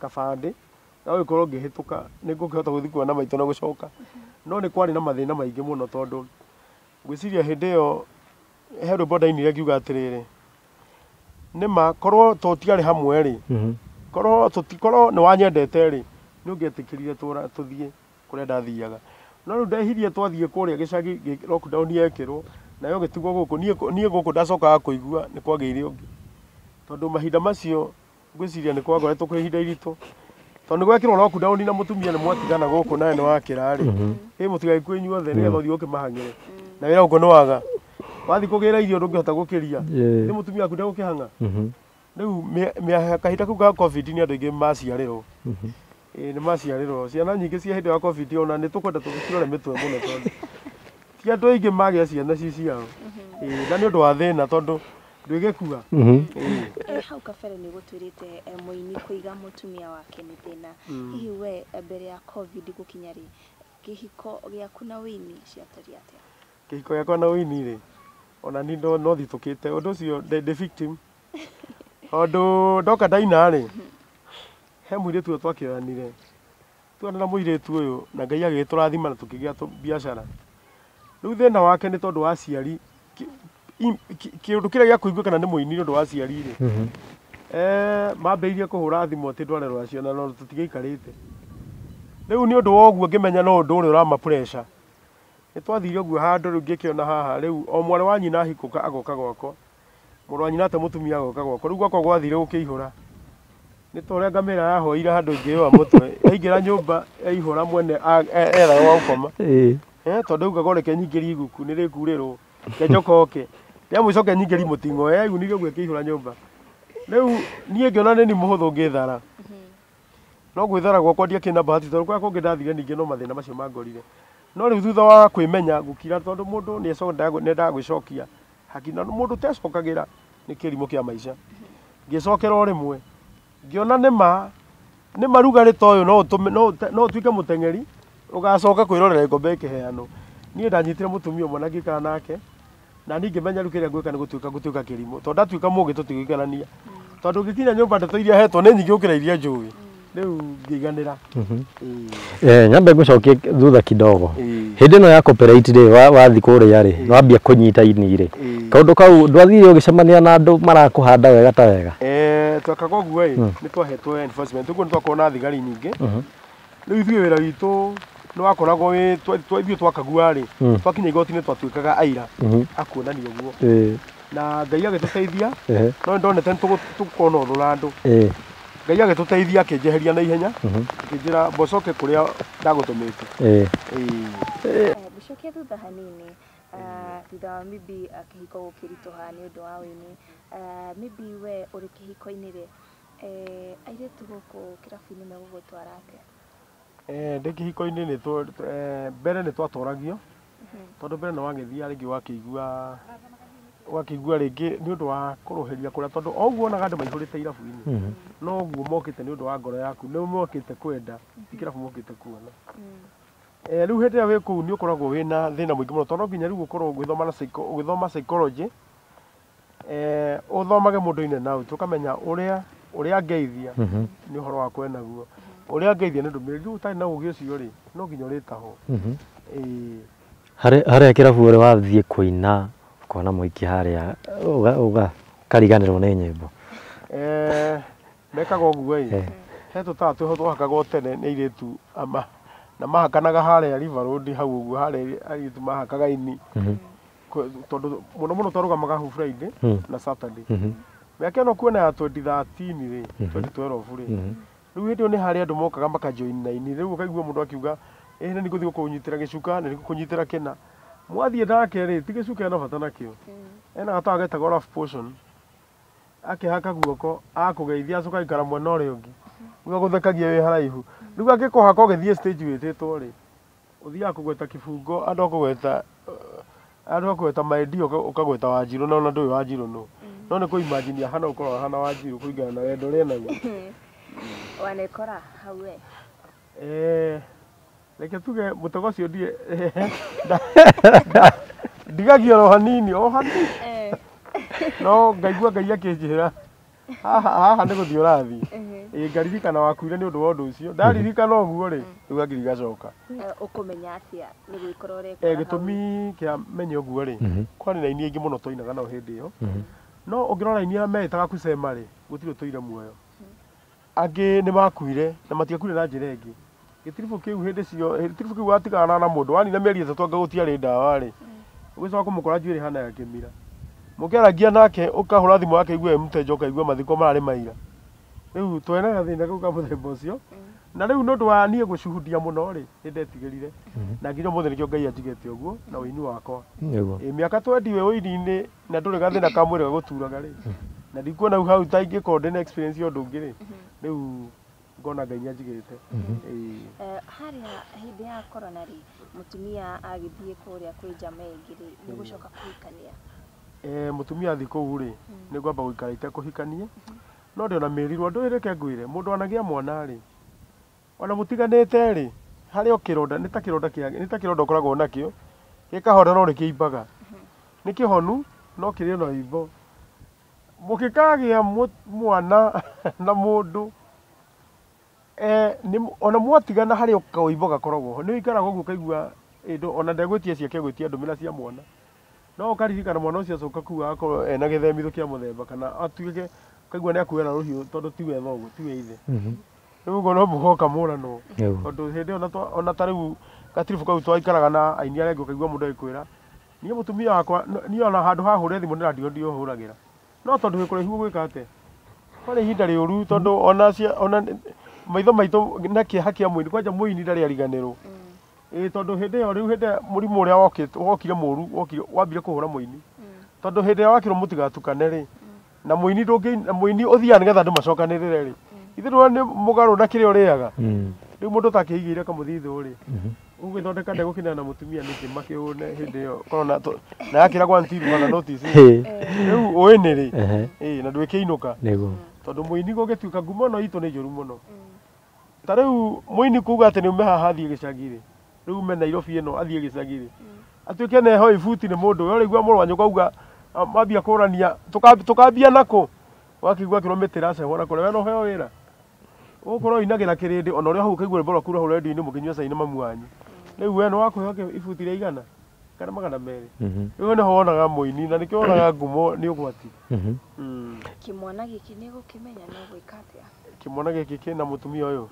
kabandĩ gagũgĩkorwo ngĩhĩtũka nĩ ngũkĩhota gũthiĩ kuona maitũ na gũcoka. No nĩ kwarĩ na mathĩna maingĩ mũno tondũ ngwĩciria hĩndĩ ĩyo he rwĩmbo ndainire ngiuga atĩrĩrĩ nĩma korwo tũtiarĩ hamwe rĩ korwo korwo nĩ wanyendete rĩ nĩ ũngĩetĩkĩrire tũthiĩ kũrĩa ndathiaga. No rĩu ndehirie twathiĩ kũrĩa gĩcagi lockdown yekĩrwo nayo ĩgĩtigwo gũkũ niĩ gũkũ ndacokaga kũigua nĩ kwagĩire ũngĩ. Tondũ mahinda macio ngwĩciria nĩ kwagoretwo kwĩ ihinda iritũ. Tondũ nĩ gwekĩrwo lockdown na mũtumia nĩ mwatigana gũkũ nawe nĩ wakĩra rĩ ĩ mũtigagĩkue inyuothe nĩgetha ũthiĩ ũkĩmahang'ĩre. Na wĩra gũkũ nĩ waga. Wathiĩ kũgĩra irio ndũngĩhota gũkĩria. Nĩ mũtumia waku ndegũkĩhang'a. Rĩu kahinda kau ka Covid nĩ andũ aingĩ maciarĩrwo. Ĩĩ nĩ maciarĩrwo. Ciana nyingĩ cia hĩndĩ ya Covid ona nĩ tũkwenda tũgĩcirore mĩtwe mũno tondũ ti andũ aingĩ magĩa ciana ci ciao. Ĩĩ na nĩ ũndũ wa thĩna tondũ ndwĩgĩkua. Hau kabere nĩ gũtwĩrĩte mũini kũiga mũtumia wake nĩ thĩna. Hihi we mbere ya Covid gũkinya rĩ kĩhiko gĩaku na ũini ciatariĩ atĩa? Kĩhiko gĩakwa na ũini rĩ ona niĩ no thitũkĩte ũndũ ũcio ndĩ victim. Tondũ ndoka ndaina rĩ he mũirĩtu ũyũ twakĩoyanire. Tuona na mũirĩtu ũyũ na Ngai agĩgĩtũrathima na tũkĩgĩa biacara. Rĩu thĩna wake nĩ tondũ wa aciari kĩũndũ kĩrĩa gĩa kũiguĩkana nĩ mũini nĩ ũndũ wa aciari rĩ. Mambĩrĩirie kũhũra thimũ atĩ ndware rwacio na no tũtigĩikarĩte. Rĩu nĩ ũndũ wa ũguo ngĩmenya no ũndũ ũrĩa ũrama pressure. Nĩ twathire ũguo handũ rĩu ngĩkĩona haha rĩu o mwarĩ wa nyina ahikũka agoka gwakwa. Mũrũ wa nyina ate mũtumia agoka gwakwa. Rĩu gwakwa gwathire gũkĩihũra. Nĩ ta ũrĩa ngamĩra yahoire handũ ĩngĩũa mũtwe. Yaingĩra nyũmba yaihũra mwene ethaga gwa gũkoma. Tondũ augaga reke nyingĩrie iguku nĩ rĩkurĩrwo. Reke njokoke. Rĩa mũico ke nyingĩrie mũting'oe yaunire ũguo ĩkĩihũra nyũmba. Rĩu niĩ ngĩona nĩ niĩ mũhũthũ ngĩthara. No gwĩthara gwakwa ndiakĩrĩ na bahati tondũ kũrĩa kũngĩ ndathire ningĩ no mathĩna macio mangorire. No rĩu thutha wa kwĩmenya gũkira tondũ mũndũ nĩ endaga gwĩcokia haki na mũndũ ũtecokagĩra nĩ kĩrimũ kĩa maica. Ngĩcokera o rĩmwe ngĩona nĩ ma rugarĩ ta ũyũ no ũtuĩke mũteng'eri ũgacoka kwĩrorera gĩkombe gĩkĩheanwo. Niĩ ndanyitire mũtumia ũmwe na ngĩikara nake na niĩ ngĩmenya rĩu kĩrĩa ngwĩka nĩ gũtuĩka kĩrimũ tondũ ndatuĩka mũũgĩ tũtigũikarania. Tondũ ngĩkinya nyũmba ndeto iria hetwo nĩ nyingĩ gũkĩra iria njũĩ. Rĩu ngĩiganĩra. Nyambe ngũcokie thutha kidogo. Hĩndĩ ĩno ya copyright rĩ wathi kũrĩa rĩ wambia kũnyita ini rĩ kaũndũ kau ndwathire ũgĩcemania na andũ marakũhanda wega ta wega? Twekaga ũguo ĩ nĩ twahetwo enforcement ũguo nĩ twakorwo na thigari nyingĩ. Rĩu ithuĩ wĩra witũ nĩ wakoragwo wĩ ithuĩ twakagua rĩ twakinya igoti-inĩ twatuĩkaga aira akuonania ũguo. Na Ngai agĩtũteithia no nĩndonete nĩ tũgũkorwo na ũthũ na andũ. Ngai agĩtũteithia akĩnjeheria na ihenya akĩnjĩra mbocoke kũrĩa ndagũtũmĩte. Ngũcokia thutha hanini thutha wa maybe kĩhiko gũkĩritũha nĩ ũndũ wa ũini maybe we ũrĩ kĩhiko-inĩ rĩ airĩtu gũkũ kĩrabu-inĩ megũgũtwara atĩa? Ndĩ kĩhiko-inĩ mbere nĩ twatoragio tondũ mbere nĩ wagĩthiaga rĩngĩ wakĩigua Ũgakĩigua rĩngĩ nĩ ũndũ wa kũrũhĩria kũrĩa, tondũ o ũguo wonaga andũ maihũrĩte irabu-inĩ, no ũguo mokĩte nĩ ũndũ wa ngoro yaku, nĩ mokĩte kwenda, ti kĩrabu mokĩte kuona. Rĩu hĩndĩ ĩrĩa wĩ kũu nĩ ũkoragwo wĩna thĩna mũingĩ mũno, tondũ no nginya rĩu ũkorwo ũgĩthoma na ũgĩthoma psychology, ũthomage mũndũ in and out, ũkamenya ũrĩa ũrĩa ngeithia nĩ ũhoro wakwa enaguo, ũrĩa ngeithia nĩ ndũmĩrĩri. Rĩu ũtarĩ na ũgĩ ũcio rĩ, no nginya ũrĩtahwo. Ĩĩ. Harĩa kĩrabu ũrĩ wathiĩ kũina ũkona mũhiki harĩa ũkariganĩrwo nĩ nyĩmbo. Mekaga ũguo ĩ, he tũtawa twĩho twahakagwo tene nĩ airĩtu ama na mahakanaga harĩa River Road hau ũguo, harĩa airĩtu mahakaga ini, tondũ mũno mũno twarũgamaga hau Friday na Saturday. Mĩaka ĩno kuona ya 2013 rĩ, 2012 rĩ, rĩu hĩndĩ ĩyo nĩ harĩa andũ mokaga makajoin na ini. Rĩu ũkaigua mũndũ akiuga ĩ nĩ ngũthiĩ gũkũnyitĩra gĩcuka, nĩ ngũkũnyitĩra kĩna. Mwathiĩ nake rĩ, ti gĩcuka ena bata nakĩo, ena gatawa getagwo rough portion, akĩhaka guoko akũgeithia, acoka aikara mwena ũrĩa ũngĩ, rĩu agũthekagia wĩ haraihu. Rĩu angĩkũhaka ũgĩthiĩ stage wĩtĩtwo rĩ, ũthiaga kũgweta kĩbungo, andũ akũgweta, andũ akũgweta maendi, ũkagweta Wanjirũ, na ona ndũĩ Wanjirũ nũ, no nĩ kũ-imagine ahana gũkorwo ahana Wanjirũ kũringana na wendo ũrĩa enaguo. Wanekora hau we? Reke tuge mũtego ũcio ndiĩ ndigagia oro hanini, o hanini, no ngaigua Ngai akĩnjĩra haha haha nĩ gũthiĩ ũrathiĩ. Ĩ ngaririkana wakuire nĩ ũndũ wa ũndũ ũcio. Ndaririkana ũguo rĩ, rĩu ngiri igacoka. Ũkũmenya atĩa nĩ gwĩkora ũrekora? Gĩtũmi kĩa menye ũguo rĩ, kwarĩ na aini aingĩ mũno twainaga nao hĩndĩ ĩyo, no ũngĩrora aini arĩa meĩtaga kusema rĩ, gũtirĩ ũtũire muoyo. Angĩ nĩ makuire na matiakuire na njĩra ĩngĩ. Gĩtiribũ kĩu hĩndĩ cio, gĩtiribũ kĩu watigana na mũndũ wanina mĩeri 3 anga gũtiarĩ ndawa rĩ, ũgĩcoka kũmũkora njuĩrĩ hana ya kĩmira. Mũkĩaragia nake ũkahũra thimũ yake igue mteja, ũkaigua mathiko mararĩ maira. Rĩu twena gathĩna kau ka mũthemba ũcio. Na rĩu nĩ ũndũ wa niĩ gũcuhudia mũno rĩ, nĩ ndetigĩrire. Na nginya ũmũthĩ nĩkĩo Ngai anjigĩte ũguo na ũini wakwa. Nĩguo. Mĩaka 20 wĩ ũini-inĩ na ndũrĩ gathĩna ka mwĩrĩ gagũturaga rĩ, na ndikuona hau hau ta ingĩkorwo ndĩna experience ya ũndũ ũngĩ rĩ, rĩu ngona Ngai nĩ anjigĩte. Harĩa hĩndĩ ya corona rĩ, mũtumia agĩthiĩ kũrĩa kwĩ njama ĩngĩ rĩ, nĩ gũcoka kũhikania? Mũtumia athiĩ kũu rĩ, nĩ ngwamba gũikara itekũhikania, no ndĩ ona mĩrirwo. Ndũĩ reke ngwĩre, mũndũ anagĩa mwana rĩ, ona mũtiganĩte rĩ, harĩ o kĩronda, nĩ ta kĩronda kĩa, nĩ ta kĩronda ũkoragwo nakĩo, gĩkahona no nĩkĩimbaga. Nĩ kĩhonu no kĩrĩ ona ũimbo. Mũngĩkagĩa mwana na mũndũ, ona mwatigana harĩ o kaũimbo gakoragwo ho, nĩ ũikaraga ũguo ũkaigua ona ndegwĩtia ciake, egwĩtia ndũmĩra cia mwana. No ũkaririkana mwana ũcio acoka kuu agakorwo ena gĩthemithũ kĩa mũthemba, kana atuĩke ũkaigua nĩ akuoya na rũhiũ tondũ tiwe thoguo, tiwe ithe. Rĩu ũguo no mũgoka mũranwo. Tondũ hĩndĩ ĩyo ona ta rĩu gatiribũ kau twaikaraga na aini arĩa angĩ, ũkaigua mũndũ agĩkwĩra niĩ mũtumia wakwa, niĩ ona handũ ha hũre thimũ nĩ radio ndiũhũragĩra. No tondũ wĩ kũraihu ũgwĩka atĩa? Kwarĩ ihinda rĩũru tondũ ona ona maitho maitũ na kĩeha kĩa mũini, kwanja mũini ndarĩ ariganĩrwo. Ĩĩ tondũ hĩndĩ ĩyo rĩu hĩndĩ mũrimũ ũrĩa wokĩte, wokire mũru, wokire wambire kũhũra mũini. Tondũ hĩndĩ ĩrĩa wakĩrwo mũtigatukane rĩ, na mũini ndũngĩ, na mũini ũthiaga nĩgetha andũ macokanĩrĩre rĩ. Ithuĩ ndũrona nĩ mũgarũ na kĩrĩa ũrĩaga. Rĩu mũndũ ũtakĩigĩire kamũthithũ rĩ, ũgĩthondeka ndegũkenera na mũtumia nĩkĩ makĩhũne hĩndĩ ĩyo corona na yakĩragwo until further notice. Rĩu ũĩ nĩ rĩ? Ĩĩ na ndwĩkĩinũka. Nĩguo. Tondũ mũini gũgĩtuĩka ngumo ĩno itũ nĩ njũru mũno. Ta rĩu mũini kuga atĩ nĩ ume haha athiĩ gĩcagi rĩ, rĩu ume Nairobi ĩno athiĩ gĩcagi rĩ, atuĩke neho ibuti nĩ mũndũ, we ũraigua mũrũ wa nyũkwa auga, mambia kũrania, tũkambia nakũ? Wakĩigua akĩrwo mĩtĩ ĩracehwo na kũrĩa, we no ũheo wĩra. Ũgũkorwo ũinagĩra kĩrĩndĩ, ona ũrĩa hau ũkaigua rwĩmbo rwaku rũrahũra redio-inĩ mũkĩnyua cai na mamu wanyu. Rĩu we nĩ wakũheo ibuti rĩa 100 kana 200. Rĩu nĩho wonaga mũini, na nĩkĩo wonaga ngumo nĩ ũgwati. Kĩmwana gĩkĩ nĩ gũkĩmenya no gwĩka atĩa? Kĩmwana gĩkĩ kĩna mũtumia ũyũ?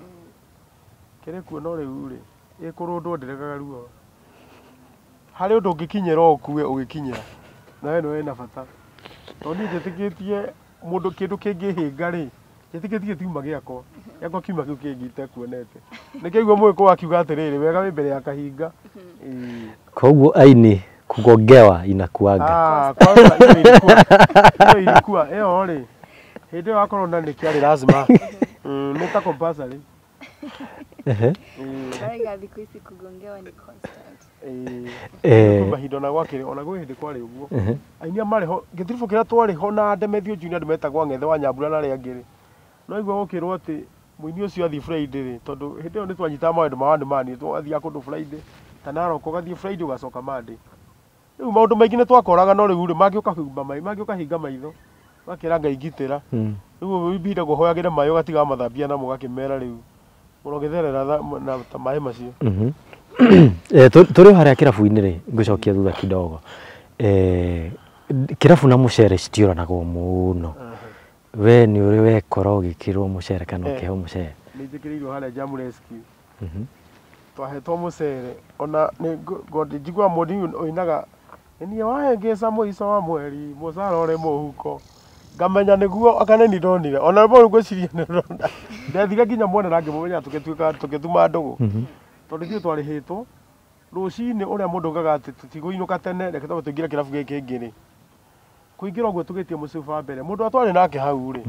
Kĩrĩ kuo no rĩu rĩ, ĩkũrũndwo ndĩregaga ruo. Harĩ ũndũ ũngĩkinyĩra ũkue ũgĩkinyĩra, na we nĩwe wĩna bata. Tondũ niĩ njĩtĩkĩtie mũndũ kĩndũ kĩngĩhĩnga rĩ, njĩtĩkĩtie gĩtiuma gĩakwa, gĩakwa kiuma kĩu kĩngĩ itekuonete. Nĩkĩo aigua mũgĩkũyũ akiuga atĩrĩrĩ, wega wĩ mbere ya kahinga. Koguo aini kugongewa inakuaga. Kwanza hiyo ilikuwa. Hiyo ilikuwa. Ĩyo rĩ, hĩndĩ ĩyo ya corona nĩ kĩarĩ lazima. Nĩ ta compulsory. Ehe. Marauga thikũ ici kugongewa ni constant. Ĩĩ, mahinda ona gwakĩrĩ ona gwĩ hĩndĩ kwarĩ ũguo. Aini marĩ ho gĩtiribũ kĩrĩa twarĩ ho na Ndemethio Junior andũ metagwo Ang'ethe wa Nyambura na arĩa angĩ rĩ, no igua gũkĩrwo atĩ mũini ũcio athiĩ Friday rĩ, tondũ hĩndĩ ĩyo nĩ twanyitaga maũndũ ma one man, twathiaga kũndũ Friday ta Narok ũgathiĩ Friday ũgacoka Monday. Rĩu maũndũ maingĩ nĩ twakoraga no rĩu rĩ mangĩ ũkahumba maitho, mangĩ ũkahinga maitho ũgakĩra Ngai ngitĩra. Rĩu ibinda ngũhoyagĩre maĩ ũgatiga mathambia namo ũgakĩmera rĩu ũrogĩtherera na ta maĩ macio. Tũrĩ o harĩa kĩrabu-inĩ rĩ, ngũcokia thutha kidogo. Kĩrabu na mũcere citiũranagwo mũno. We nĩ ũrĩ wekora ũgĩkĩrwo mũcere kana ũkĩheo mũcere? Nĩ njĩkĩrĩirwo harĩa Jam Rescue. Twahetwo mũcere ona nĩ njiguaga mũndũ ũinaga nĩ niĩ wahĩngĩca mũico wa mweri mũcara ũrĩ mũhuko, ngamenya nĩguo anga nĩ niĩ ndonire ona rĩmwe ngwĩciria nĩ ndona ndethire nginya mwene na ngĩmũmenya tũgĩtuĩka tũgĩtuma ndũgũ, tondũ ithuĩ twarĩhĩtwo rũcinĩ ũrĩa mũndũ augaga atĩ tũtigũinũka tene, reke twambe tũingĩre kĩrabu gĩkĩ kĩngĩ rĩ, kũingĩra ũguo tũgĩtie mũcuba wa mbere mũndũ ũrĩa twarĩ nake hau rĩ,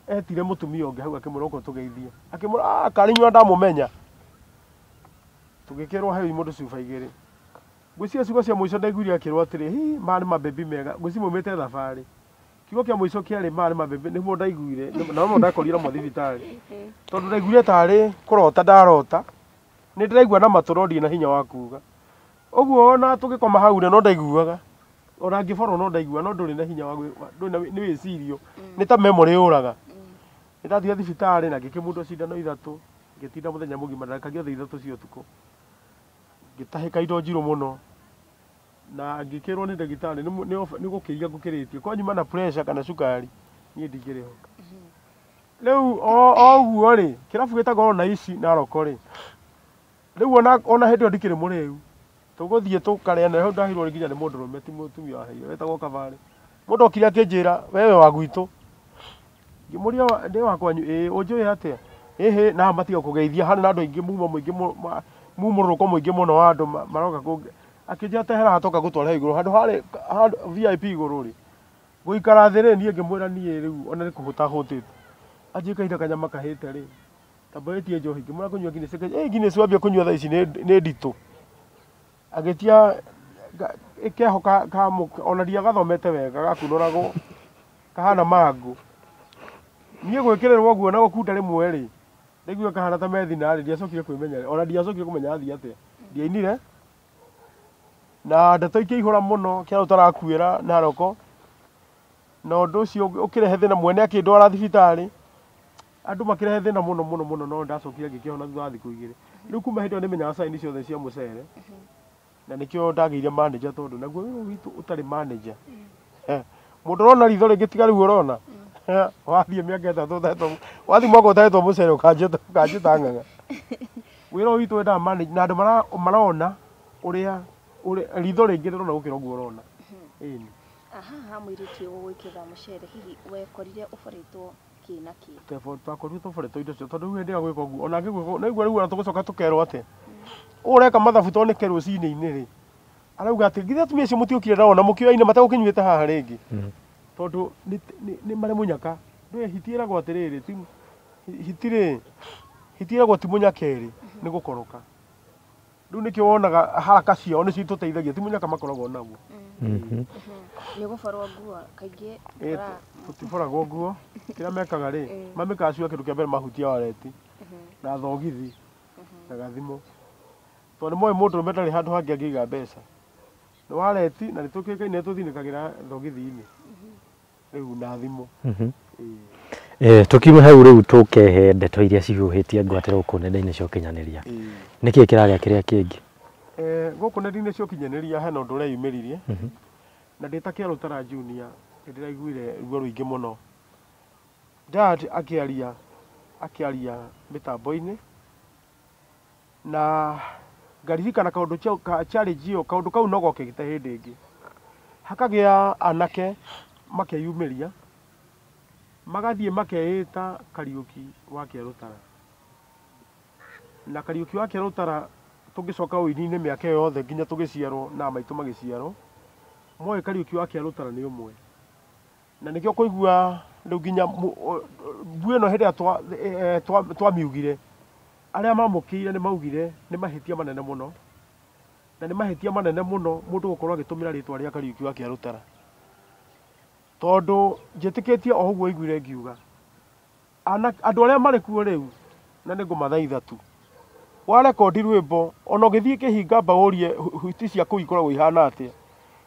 etire mũtumia ũngĩ hau akĩmwĩra ũka ũtũgeithie, akĩmwĩra karĩ inyuĩ ndamũmenya, tũgĩkĩrwo hei mũndũ cuba igĩrĩ. Ngwĩciria ciugo cia mũico ndaiguire akĩrwo atĩrĩ, hi maya nĩ mabebi mega, ngwĩciria maumĩte thabarĩ. Kiugo kĩa mũico kĩarĩ maya nĩ mabebi, nĩguo ndaiguire, na no ndakorire mo thibitarĩ. Tondũ ndaiguire tarĩ kũrota ndarota, nĩ ndĩraigua na matũ no ndirĩ na hinya wa kuga. Ũguo ona tũgĩkoma hau rĩ, no ndaiguaga. Ona ngĩborwo no ndaiguaga, no ndũrĩ na hinya wa ndũrĩ na nĩ wĩcirio. Nĩ ta memory yũraga. Nĩ ndathire thibitarĩ na ngĩkĩmundwo cindano ithatũ, ngĩtinda mũthenya mũgima ndagĩka thaa 3 cia ũtukũ. Ngĩtahĩka indo njirũ mũno. Na ngĩkĩrwo nĩ ndagĩtarĩ nĩ gũkĩria ngũkĩrĩtie, korwo nyuma na pressure kana cukari niĩ ndingĩrĩ ho. Rĩu o ũguo rĩ, kĩrabu gĩtagwo ona ici Narok rĩ, rĩu ona hĩndĩ ĩyo ndikĩrĩ mũrĩu, tũgũthiĩ tũkarĩane hau ndaheirwo nginya nĩ mũndũrũme ti mũtumia waheire wetagwo Kabarĩ. Mũndũ okire akĩnjĩra wewe wa gwitũ, ngĩmũria ndĩ wa kwanyu, ĩĩ ũnjũĩ atĩa, ĩhĩ na matiga kũgeithia, harĩ na andũ aingĩ mumo mũingĩ mumũrũrũko mũingĩ mũno wa andũ maroka kũnge, akĩnjĩra tehera haha toka gũtwara igũrũ handũ harĩ handũ VIP igũrũ rĩ, gũikara thĩ rĩ, niĩ ngĩmwĩra niĩ rĩu ona nĩ kũhũta hũtĩte, anjĩkaire kanyama kahĩte rĩ, tamba wĩtie njohi, ngĩmwĩra kũnyua Guinness, ĩ Guinness wambia kũnyua thaa ici nĩ nditũ, agĩtia keho ka ona ndiagathomete wega gakunũragwo kahana mangũ, niĩ gwĩkĩrĩrwo ũguo na gũkunda rĩmwe rĩ, ndaiguire kahana ta methina rĩ, ndiacokire kwĩmenya, ona ndiacokire kũmenya athiĩ atĩa, ndiainire na ndeto ikĩihũra mũno kĩarũ tarakuĩra Narok, na ũndũ ũcio ũkĩrehe thĩna mwene akĩndwara thibitarĩ, andũ makĩrehe thĩna mũno mũno mũno, no ndacokire ngĩkĩhona thutha wa thikũ 2. Rĩu kuma hĩndĩ ĩyo nĩmenyaga sign ciothe cia mũcere, na nĩkĩo ndagĩire manager, tondũ naguo wĩra witũ ũtarĩ manager, mũndũ ũrona ritho rĩngĩ tiga rĩu ũrona, wathiĩ mĩaka 3 ũtahetwo, wathiĩ mwaka ũtahetwo mũcere ũkanjĩta ng'ang'a. Wĩra ũyũ witũ wendaga manager, na andũ marona ũrĩa ritho rĩngĩ rĩrona gũkĩra ũguo ũrona. Ĩni. Haha mũirĩtu ũyũ gũgwĩkĩra mũcere, hihi wekorire ũboretwo kĩ na kĩ? Twakorirwo tũboretwo indo ciothe, tondũ rĩu hĩndĩ ĩyo gwĩka ũguo, ona ngĩgwĩka, naigua rĩu ona tũgũcoka tũkerwo atĩa, ũũ ũreka mathabu tondũ nĩ kerũcinĩ-inĩ rĩ, arauga atĩ githĩ atumia acio mũtiokire nao na mũkĩoyaine mategũkĩnyuĩte haha rĩngĩ, tondũ nĩ marĩ mũnyaka. Ndũĩ hiti ĩragwo atĩrĩrĩ, ti hiti rĩ, hiti ĩragwo ti mũnyaka ĩrĩ, nĩ gũkoroka. Rĩu nĩkĩo wonaga haraka ciao nĩcio itũteithagia, ti mũnyaka makoragwo naguo. Nĩ gũborwo nguo kaingĩ? Tũtiboragwo nguo, kĩrĩa mekaga rĩ, mamĩkaga cio kĩndũ kĩa mbere mahutia wareti na thogithi na gathimũ, tondũ nĩ moĩ mũndũrũme ndarĩ handũ hangĩ angĩiga mbeca, nĩ wareti na nĩ tũkĩũĩkaine tũthinĩkagĩra thogithi-inĩ rĩu na thimũ. Tũkiume hau rĩu tũkehe ndeto iria cihuhĩtie ngwatĩro gũkũ nenda-inĩ cia ũkinyanĩria. Nĩkĩĩ kĩrarĩa kĩrĩa kĩngĩ? Gũkũ nenda-inĩ cia ũkinyanĩria hena ũndũ ũreyumĩririe, na ndĩ ta Kĩarũtara Junior nĩ ndĩraiguire ruo rũingĩ mũno. Dad akĩaria mĩtambo-inĩ, na ngaririkana kaũndũ challenge ĩyo, kaũndũ kau no gokĩte hĩndĩ ĩngĩ. Hakagĩa anake makeyumĩria, magathiĩ makeĩta Kariũki wa Kĩarũtara. Na Kariũki wa Kĩarũtara tũngĩcoka ũini-inĩ mĩaka ĩyo yothe nginya tũgĩciarwo na maitũ magĩciarwo, moĩ Kariũki wa Kĩarũtara nĩ ũmwe. Na nĩkĩo kũigua Rĩu nginya mbu ĩno hĩndĩ ĩrĩa twamiugire, arĩa mamũkĩire nĩ maugire nĩ mahĩtia manene mũno, na nĩ mahĩtia manene mũno mũndũ gũkorwo agĩtũmĩra rĩtwa rĩa Kariuki wa Kĩarũtara, tondũ njĩtĩkĩtie o ũguo aiguire ngiuga andũ arĩa marĩ kuo rĩu, na nĩ ngũmathaitha tu, warekondi rwĩmbo ona ũgĩthiĩ kĩhinga mba ũrie hiti cia kũu ikoragwo ihana atĩa,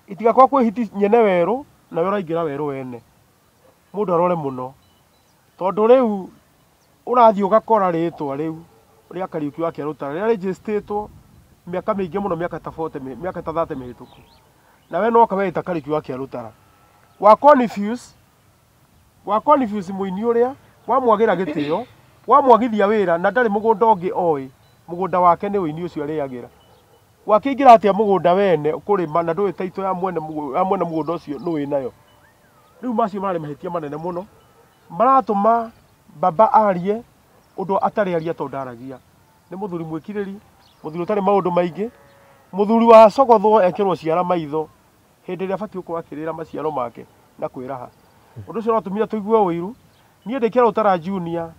itigakorwo kwĩ hiti nyene werũ nawe ũraingĩra werũ wene. Mũndũ arore mũno, tondũ rĩu ũrathiĩ ũgakora rĩtwa rĩu rĩa Kariuki wa Kĩarũtara rĩrĩa rĩnjĩstĩtwo mĩaka mĩingĩ mũno, mĩaka ta 40, mĩaka ta 30 mĩhĩtũku, nawe no wĩta Kariuki wa Kĩarũtara. Wa confuse, wa confuse mũini ũrĩa wamwagĩra gĩtĩo, wamwagithia wĩra, na ndarĩ mũgũnda ũngĩ oĩ, mũgũnda wake nĩ ũini ũcio arĩagĩra. Wakĩingĩra atĩa mũgũnda wene kũrĩma na ndũĩ taitũ ya mwene mũgũnda ũcio nũ wĩnayo? Rĩu macio mararĩ mahĩtia manene mũno, maratũma baba arie ũndũ atarĩ aria tondũ ndaragia. Nĩ mũthuri mwĩkirĩri, mũthuri ũtarĩ maũndũ maingĩ, mũthuri wa cogothwo ekĩrwo ciara maitho hĩndĩ ĩrĩa abatiĩ gũkorwo akĩrĩra maciaro make na kwĩraha. Ũndũ ũcio ũratũmire tũigue ũiru. Niĩ ndĩ Kĩarũtara Junior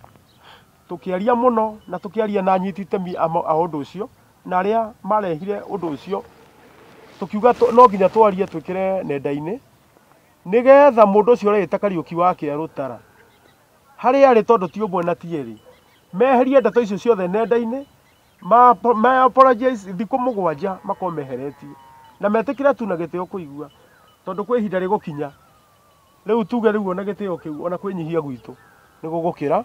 tũkĩaria mũno na tũkĩaria na anyiti itemi a ũndũ ũcio na arĩa marehire ũndũ ũcio, tũkiuga no nginya twarie twĩkĩre nenda-inĩ nĩgetha mũndũ ũcio ũreĩta Kariuki wa Kĩarũtara harĩa arĩ, tondũ ti ũmwe na ti erĩ, meherie ndeto icio ciothe nenda-inĩ, ma apologize thikũ 7 makorwo meheretie na metĩkĩre tu na gĩtĩo kũigua, tondũ kwĩ ihinda rĩgũkinya rĩu tuge rĩu ona gĩtĩo kĩu ona kwĩnyihia gwitũ nĩ gũgũkĩra,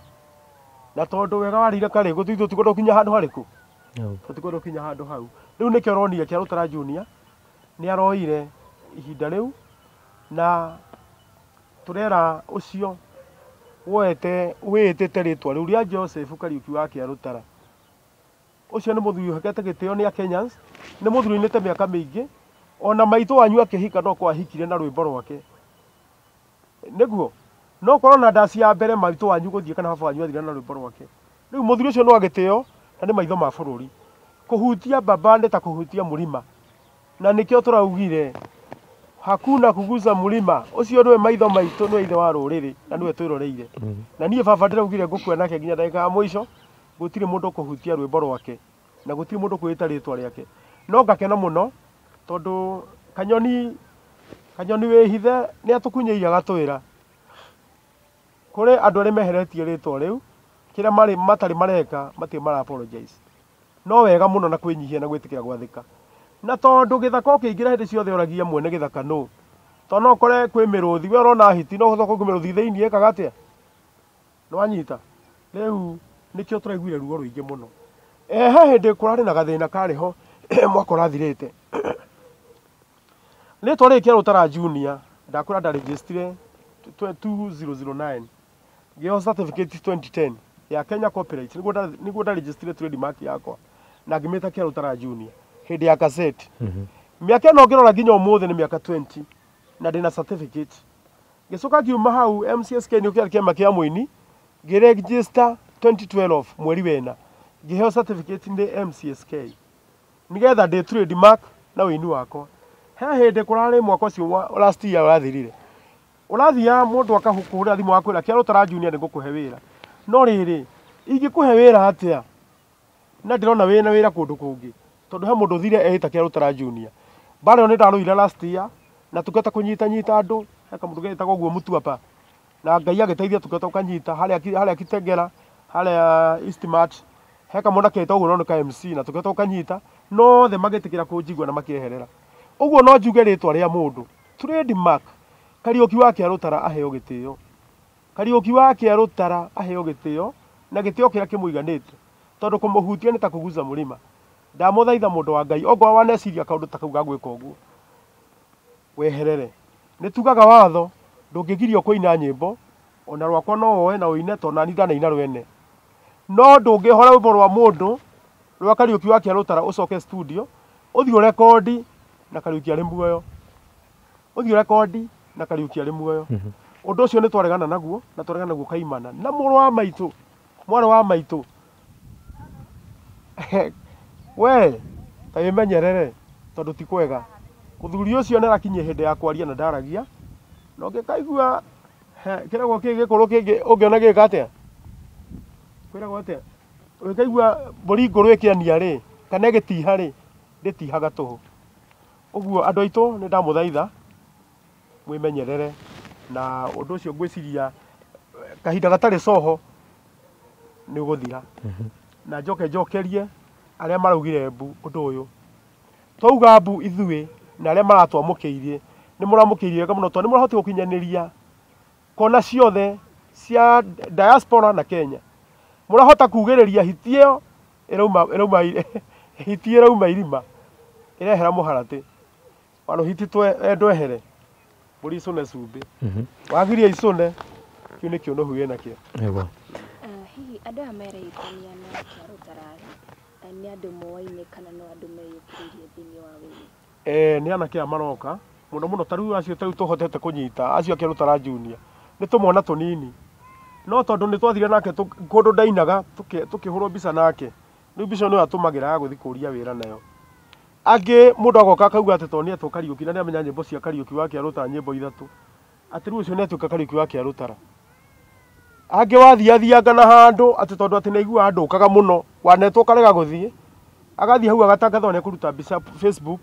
na tondũ wega warĩire karĩ tũtikwenda gũkinya handũ harĩkũ, tũtikwenda gũkinya handũ hau. Rĩu nĩkĩo ũronire Kĩarũtara Junior nĩ aroire ihinda rĩu, na tũrera ũcio woete wĩĩtĩte rĩtwa rĩu rĩa Joseph Kariuki wa Kĩarũtara. Ũcio nĩ mũthuri ũhekete gĩtĩo nĩ a Kenyans, nĩ mũthuri ũinĩte mĩaka mĩingĩ, ona maitũ wanyu akĩhika no kwahikire na rwĩmbo rwake, nĩguo no korwo na ndaci ya mbere maitũ wanyu gũthiĩ kana baba wanyu athire na rwĩmbo rwake. Rĩu mũthuri ũcio no agĩtĩo na nĩ maitho ma bũrũri. Kũhutia baba nĩ ta kũhutia mũrima, na nĩkĩo tũraugire hakuna kuguza mũrima. Ũcio nĩwe maitho maitũ, nĩwe ithe wa rũrĩrĩ na nĩwe twĩroreire. Na niĩ baba ndĩraugire ngũkua nake nginya ndagĩka ya mũico, gũtirĩ mũndũ ũkũhutia rwĩmbo rwake na gũtirĩ mũndũ ũkwĩta rĩtwa rĩake. No ngakena mũno tondũ kanyoni wĩhithe nĩ atũkunyĩire agatwĩra kũrĩ andũ arĩa meheretie rĩtwa rĩu, kĩrĩa marĩ matarĩ mareka matirĩ mara apologize. No wega mũno na kwĩnyihia na gwĩtĩkĩra gwathĩka, na tondũ gĩthaka ũkĩingĩra hĩndĩ ciothe ũragia mwene gĩthaka nũ, tondũ no ũkore kwĩ mĩrũthi, we ũrona hiti no ũkorwo kwĩ mĩrũthi thĩinĩ ĩkaga atĩa, nĩwanyita. Rĩu nĩkĩo tũraiguire ruo rũingĩ mũno. He hĩndĩ kũrarĩ na gathĩna karĩ ho mwaka ũrathirĩte. Rĩtwa rĩrĩ Kĩarũtara Junior ndakwĩra ndarĩnjĩstire 2009, ngĩheo certificate 2010 ya Kenya Copyright, nĩguo ndarĩnjĩstire trademark yakwa na ngĩmĩta Kĩarũtara Junior hĩndĩ ya cassette. Mĩaka ĩno ngĩrora nginya ũmũthĩ nĩ mĩaka 20 na ndĩna certificate. Ngĩcoka ngiuma hau MCSK nĩ kĩarĩ kĩama kĩa mũini, ngĩregister 2012 mweri wena, ngĩheo certificate nĩ MCSK nĩgetha ndĩ trademark na ũini wakwa. He hĩndĩ kũrarĩ mwaka ũcio last year ũrathirire, ũrathiaga mũndũ akakũhũrĩra thimũ akwĩra Kĩarũtara Junior nĩ ngũkũhe wĩra, no rĩrĩ ingĩkũhe wĩra atĩa na ndĩrona wĩna wĩra kũndũ kũngĩ, tondũ he mũndũ ũthire eĩta Kĩarũtara Junior. Mbara ĩyo nĩ ndarũire last year na tũkĩhota kũnyitanyita andũ, he kamũndũ getagwo ũguo Mũtuapa, na Ngai agĩteithia tũkĩhota gũkanyita harĩa Kitengela, harĩa Eastmart, he kamwana ketagwo ũguo no nĩ ka MC, na tũkĩhota gũkanyita, no othe magĩtĩkĩra kũnjigua na makĩeherera. Ũguo no njuge rĩtwa rĩa mũndũ trademark Kariuki wa Kĩarũtara aheo gĩtĩo, Kariuki wa Kĩarũtara aheo gĩtĩo na gĩtĩo kĩrĩa kĩmũiganĩte, tondũ kũmũhutia nĩ ta kũguza mũrima. Ndamũthaitha mũndũ wa Ngai, ongorwo waneciria kaũndũ ta kau ga gwĩka ũguo, weherere. Nĩ tugaga watho ndũngĩgirio kũina nyĩmbo, ona rwakwa no woe na ũine tondũ nani ndanaina rwene, no ndũngĩhora rwĩmbo rwa mũndũ rwa Kariuki wa Kĩarũtara ũcoke studio ũthiĩ ũrekondi na Kariuki arĩ muoyo, ũthiĩ ũrekondi na Kariuki arĩ muoyo. Ũndũ ũcio nĩ twaregana naguo na twaregana naguo kaimana. Na mũrũ wa maitũ, mwarĩ wa maitũ, we ta wĩmenyerere tondũ ti kwega. Mũthuri ũcio nĩ arakinyia hĩndĩ ya kwaria na ndaragia, na ũngĩkaigua Kĩragwo kĩ gĩkũrũ kĩngĩ ũngĩona gĩka atĩa? Kwĩragwo atĩa? Ũkaigua mbũri ngũrũ ĩkĩania rĩ, kana ĩgĩtiha rĩ, ndĩtihaga tũhũ. Ũguo andũ aitũ nĩ ndamũthaitha mwĩmenyerere na ũndũ ũcio ngwĩciria kahinda gatarĩ coho nĩ ũgũthira. Na njoke njokerie arĩa maraugire mbu ũndũ ũyũ. Twauga mbu ithuĩ na arĩa maratwamũkĩirie nĩ mũramũkĩirie wega mũno tondũ nĩ mũrahotire gũkinyanĩria kona ciothe cia diaspora na Kenya. Mũrahota kugĩrĩria hiti ĩyo ĩrauma hiti ĩrauma irima ĩrehera mũharatĩ. Wano hiti ndwehere mbũri icũne cumbĩ. Wagiria icũne kĩu nĩkĩo nũhu wĩnakĩo. Nĩguo. Hihi andũ aya mereyũkania na Kĩarũtara nĩ andũ moaine kana no andũ meyũkĩrĩirie thĩinĩ wa wĩini? Nĩ anake aya maroka mũno mũno ta rĩu acio ta rĩu tũhotete kũnyita acio a Kĩarũtara Junior nĩ tũmwana tũnini no tondũ nĩ twathire nake kũndũ ndainaga tũkĩhũrwo mbica nake rĩu mbica ĩyo nĩyo atũmagĩra ya gũthiĩ kũria wĩra nayo. Angĩ mũndũ agoka akauga atĩ tondũ nĩ etwo Kariũki na nĩ amenya nyĩmbo cia Kariũki wa Kĩarũtara nyĩmbo ithatũ atĩ rĩu ũcio nĩ atuĩka Kariũki wa Kĩarũtara. Angĩ wathiathianga na handũ atĩ tondũ atĩ nĩ aiguaga ndũkaga mũno wanetwo ũkarega gũthiĩ agathiĩ hau agatangatha nĩ ekũruta mbica Facebook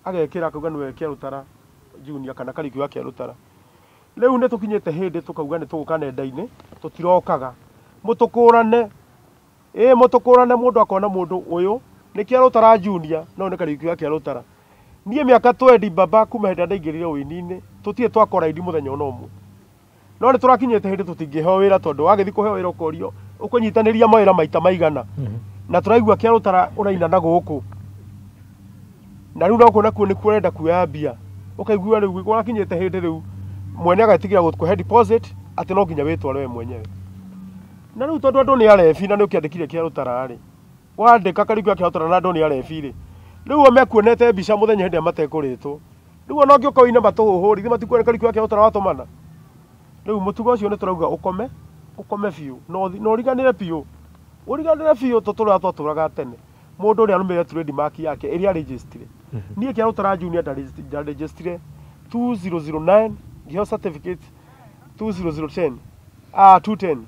agekĩra akauga nĩwe Kĩarũtara Junior kana Kariũki wa Kĩarũtara. Rĩu nĩ tũkinyĩte hĩndĩ tũkauga nĩ tũgũka nenda-inĩ tũtirokaga mũtũkũrane ĩ mũtũkũrane mũndũ akona mũndũ ũyũ nĩ Kĩarũtara Junior no nĩ Kariũki wa Kĩarũtara. Niĩ mĩaka twendi baba kuma hĩndĩ ĩrĩa ndaingĩrire ũini-inĩ tũtirĩ twakora indi mũthenya ona ũmwe. No nĩ tũrakinyĩte hĩndĩ tũtingĩheo wĩra tondũ wagĩthiĩ kũheo wĩra ũkorio ũkũnyitanĩria mawĩra maita maigana na tũraigua Kĩarũtara ũraina na gũkũ na rĩu no kuona kuo nĩkuo ũrenda kuoya mbia ũkaigua rĩu ũrakinyĩte hĩndĩ rĩu mwene agetigĩra gũkũhe deposit atĩ no nginya wĩtware we mwenyewe. Na rĩu tondũ andũ nĩ arebi na nĩ ũkĩandĩkire Kĩarũtara rĩ wandĩka Kariũki wa Kĩarũtara na andũ nĩ arebi rĩ rĩu o mekuonete mbica mũthenya hĩndĩ ĩrĩa matekũrĩtwo rĩu ona ũngĩũka ũine matũhũhũ rĩ githĩ matikuona Kariũki wa Kĩarũtara watũmana. Rĩu mũtugo ũcio nĩ tũrauga ũkome ũkome biũ na ũriganĩre biũ ũriganĩre biũ tũtũraga twatũraga tene mũndũ ũrĩa arũmĩrĩre trademark yake ĩrĩa registrire. Niĩ Kĩarũtara Junior ndarejistire 2009 ngĩheo certificate 20010 210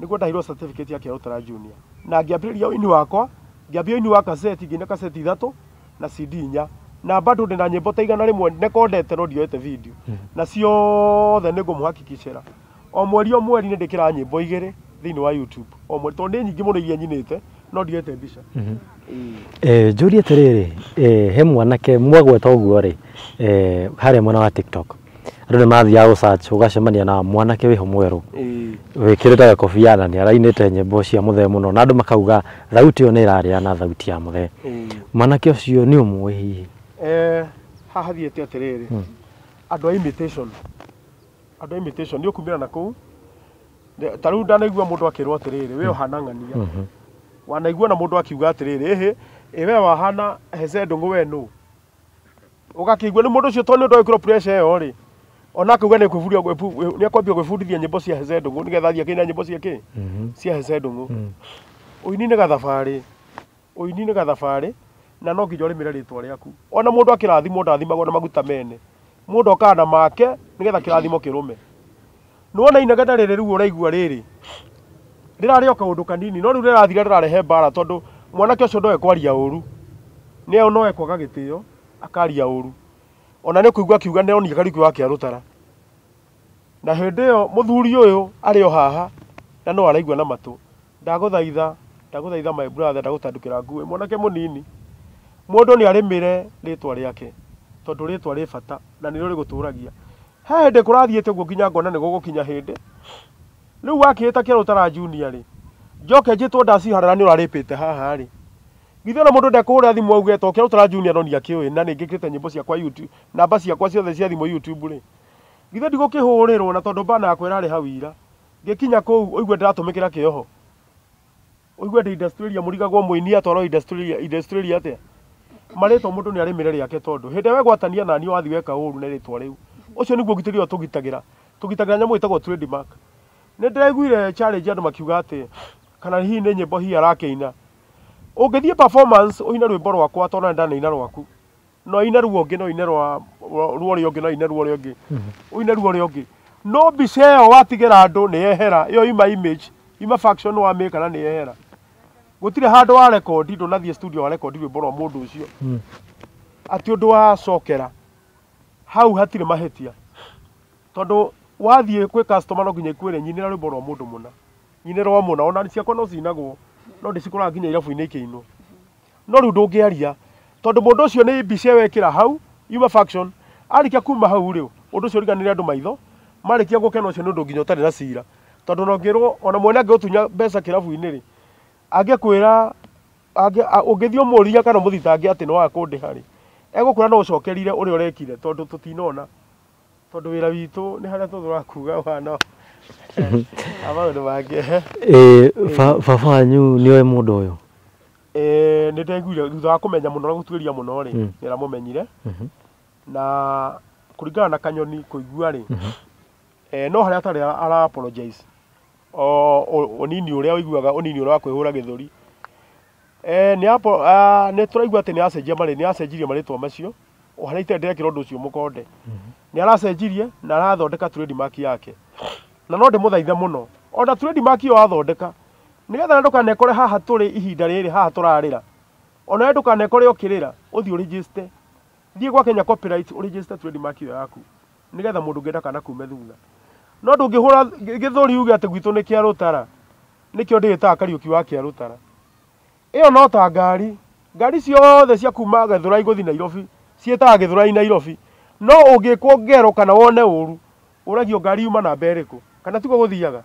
nĩguo ndaheirwo certificate ya Kĩarũtara Junior na ngĩambĩrĩria ũini wakwa ngĩambia ũini wa kaseti ngĩina kaseti ithatũ na CD inya na bado ndĩna nyĩmbo ta 100 nekondete no ndioete video na ciothe nĩ ngũmũhakikicĩra o mweri nĩ ndĩkĩraga nyĩmbo igĩrĩ thĩinĩ wa YouTube o mweri tondũ nĩ nyingĩ mũno iria nyinĩte no ndioete mbica. Njũrie atĩrĩrĩ he mwanake mwagweta ũguo rĩ harĩa mwena wa TikTok andũ nĩ mathiaga gũ search ũgacemania na mwanake wĩho mwerũ wĩkĩrĩte gakobia na nĩ arainĩte nyĩmbo cia mũthee mũno na andũ makauga thauti ĩyo nĩ ĩrarĩa na thauti ya mũthee. Mwanake ũcio nĩ ũmũĩ hihi? Haha thiĩte atĩrĩrĩ andũ a imitation andũ a imitation nĩ ũkumĩra na kũu ta rĩu ndanaigua mũndũ akĩrwo atĩrĩrĩ we ũhana ng'ania wanaigua na mũndũ akiuga atĩrĩrĩ ĩhĩ ĩ we wahana Heze Ndũng'ũ we nũ ũgakĩigua nĩ mũndũ ũcio tondũ nĩ ũndũ wa gwĩkĩrwo pressure ĩyo rĩ ona akauga nĩ nĩ ekwambia gwĩbundithia nyĩmbo cia Heze Ndũng'ũ nĩgetha athiĩ akĩina nyĩmbo cia kĩ cia Heze Ndũng'ũ. Ũini nĩ gathabarĩ ũini nĩ gathabarĩ na no nginya ũrĩmĩre rĩtwa rĩaku ona mũndũ akĩrathimwo ndathimagwo na maguta mene mũndũ okaga na make nĩgetha kĩrathimo kĩrũme. Nĩwona inegene rĩrĩ rĩu ũraigua rĩrĩ rĩrarĩ o kaũndũ kanini no rĩu rĩrathira rĩrarehe mbara tondũ mwanake ũcio ndoe kwaria ũru nĩ no ekwaga gĩtĩo akaria ũru ona nĩ kũigua akiuga nĩ onire Kariũki wa Kĩarũtara na hĩndĩ ĩyo mũthuri ũyũ arĩ o haha na no araigua na matũ. Ndagũthaitha ndagũthaitha my brother ndagũtandũkĩra nguo mwanake mũnini mũndũ nĩ arĩmĩre rĩtwa rĩake tondũ rĩtwa rĩ bata na nĩrĩo rĩgũtũragia. He hĩndĩ kũrathiĩte ũguo nginya ngona nĩ gũgũkinya hĩndĩ rĩu wakĩĩta Kĩarũtara Junior rĩ njoke njĩtwo ndaciharara nĩ ũrarĩpĩte haha rĩ githĩ ona mũndũ ndekũhũra thimũ auge to Kĩarũtara Junior no nĩakĩũĩ na nĩ ngĩkĩrĩte nyĩmbo ciakwa YouTube namba ciakwa ciothe cia thimũ YouTube rĩ githĩ ndigũkĩhũrĩrwo na tondũ bana yakwa ĩrarĩ hau ira ngĩkinya kũu ũigue ndĩratũmĩkĩra kĩoho ũigue ndĩ industrial mũrigagwo mũini atwarwo industrial atĩa marĩtwa mũndũ nĩ arĩmĩre rĩake tondũ hĩndĩ ĩrĩa wegwatania naniĩ wathiĩ weka ũru na rĩtwa rĩu ũcio nĩguo ũgitĩri ũrĩa tũgitagĩra tũgitagĩra nyamũ ĩtagwo trademark. Nĩ ndĩraiguire challenge andũ makiuga atĩ kana hihi nĩ nyĩmbo hihi arakĩina ũngĩthiĩ performance ũine rwĩmbo rwakwa tondũ nĩ ndanaina rwaku no ine ruo ũngĩ no ine rwa ruo ũrĩa ũngĩ no ine ruo ũrĩa ũngĩ ũine ruo ũrĩa ũngĩ No mbica ĩyo watigĩra andũ nĩ yehera, ĩyo ima image, ima faction wamĩka na nĩ yehera. Gũtirĩ handũ wa rekondi, ndũnathiĩ studio wa rekondi rwĩmbo rwa mũndũ ũcio. Atĩ ũndũ wacokera hau hatirĩ mahĩtia, tondũ wathiĩ kwĩ customer no nginya ikwĩre nyinĩra rwĩmbo rwa mũndũ mũna, nyinĩra rwa mũna. Ona ciakwa no cinagwo, no ndĩcikoraga nginya irabu-inĩ ikĩinwo. No rĩu ndũngĩaria tondũ mũndũ ũcio nĩ mbica ĩyo ekĩra hau yuma faction, arĩkia kuma hau rĩ, ũndũ ũcio ũriganĩre andũ maitho, marĩkia gũkena ũcio nĩ ũndũ nginya ũtarĩ na cira, tondũ ona ũngĩrwo ona mwene angĩgũtunya mbeca kĩrabu-inĩ rĩ, angĩkwĩra ũngĩthiĩ ũmũrie kana ũmũthitange atĩ nĩ waga kũndĩha rĩ, egũkwĩra no ũcokerire ũrĩa ũrekire, tondũ tũtinona, tondũ wĩra witũ nĩ harĩa tũthũraga kuga ũhana maũndũ mangĩ. Baba wanyu nĩ oĩ mũndũ ũyũ? Nĩ ndaiguire thutha wa kũmenya mũno na gũtuĩria mũno rĩ, nĩ aramũmenyire. Na kũringana na Kanyoni kũigua rĩ, no harĩa atarĩ ara apologize o ũnini ũrĩa ũiguaga, ũnini ũrĩa wa kwĩhũra gĩthũri. Nĩ tũraigua atĩ nĩ acenjia marĩ, nĩ acenjirie marĩtwa macio, o harĩa itarĩ ndĩrekĩra ũndũ ũcio mũkonde. Nĩ aracenjirie na arathondeka trademark yake. Na no ndĩmũthaithe mũno, ona trademark ĩyo athondeka, nĩgetha ndũkanekore haha tũrĩ ihinda rĩrĩ haha tũrarĩra. Ona we ndũkanekore ũkĩrĩra, ũthiĩ ũregister. Thiĩ gwa Kenya Copyright ũregister trademark ĩyo yaku, nĩgetha mũndũ ũngĩ ndakanakume thutha. No ndũngĩhũra gĩthũri uge atĩ gwitũ nĩ kĩa rũtara, nĩkĩo ndĩĩtaga Kariũki wa kĩa rũtara. Ĩyo no ta ngari, ngari ciothe cia kuma Gĩthũrai gũthiĩ Nairobi ciĩtaga Gĩthũrai Nairobi. No ũngĩkwo ngero kana wone ũru, ũragio ngari yuma namba ĩrĩkũ, kana tiguo gũthiaga?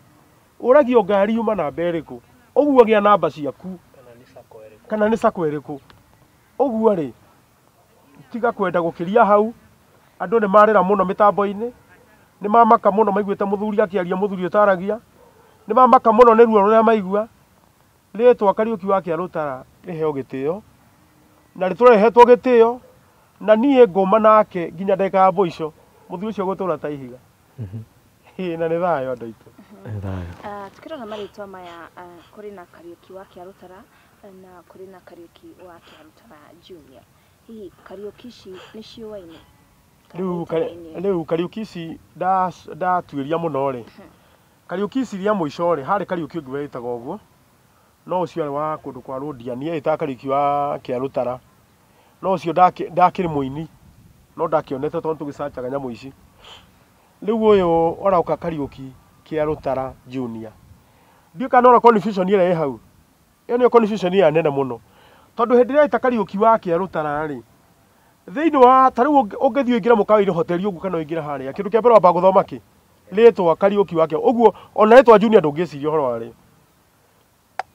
Ũragio ngari yuma namba ĩrĩkũ, ũguo gĩa namba ciaku, kana nĩ sacco ĩrĩkũ. Ũguo rĩ, tiga kwenda gũkĩria hau, andũ nĩ marĩra mũno mĩtambo-inĩ, nĩ mamaka mũno maiguĩte mũthuri akĩaria, mũthuri ũtaragia, nĩ mamaka mũno nĩ ruo rũrĩa maigua. Rĩtwa Kariũki wa kĩa rũtara rĩheo gĩtĩo, na rĩtũrehetwo gĩtĩo, na niĩ ngũma nake nginya ndagĩka ya mũico, mũthuri ũcio gũtũra ta ihiga. Na nĩ thayũ andũ aitũ. Thayũ. Tukĩrora marĩtwa maya, kũrĩ na Kariũki wa kĩa rũtara na kũrĩ na Kariũki wa kĩa rũtara Junior. Hihi Kariũki ici nĩ ciũaine? Rĩu Kariũki ici ndatuĩria mũno rĩ, Kariũki ici rĩa mũico rĩ, harĩ Kariũki ũngĩ wetagwo ũguo, no ũcio arĩ wa kũndũ kwa Rũndiani, etaga Kariũki wa kĩa rũtara. No ũcio ndakĩrĩ mũini, no ndakĩonete tondũ tũgĩcacaga nyamũ ici. Rĩu ũyũ ũroka Kariũki kĩa rũtara Junior. Ndiũĩ kana nĩwona confusion ĩrĩa ĩ hau. Ĩyo nĩyo confusion ĩrĩa nene mũno. Tondũ hĩndĩ ĩrĩa ĩta Kariũki wa kĩa rũtara rĩ, thĩinĩ wa ta rĩu ũngĩthiĩ ũingĩre mũkawa-inĩ hoteli ũguo kana ũingĩre harĩa, kĩndũ kĩa mbere wambaga gũthoma kĩ? Rĩtwa Kariũki wa kĩa. Ũguo ona rĩtwa Junior ndũngĩciria ũhoro warĩo.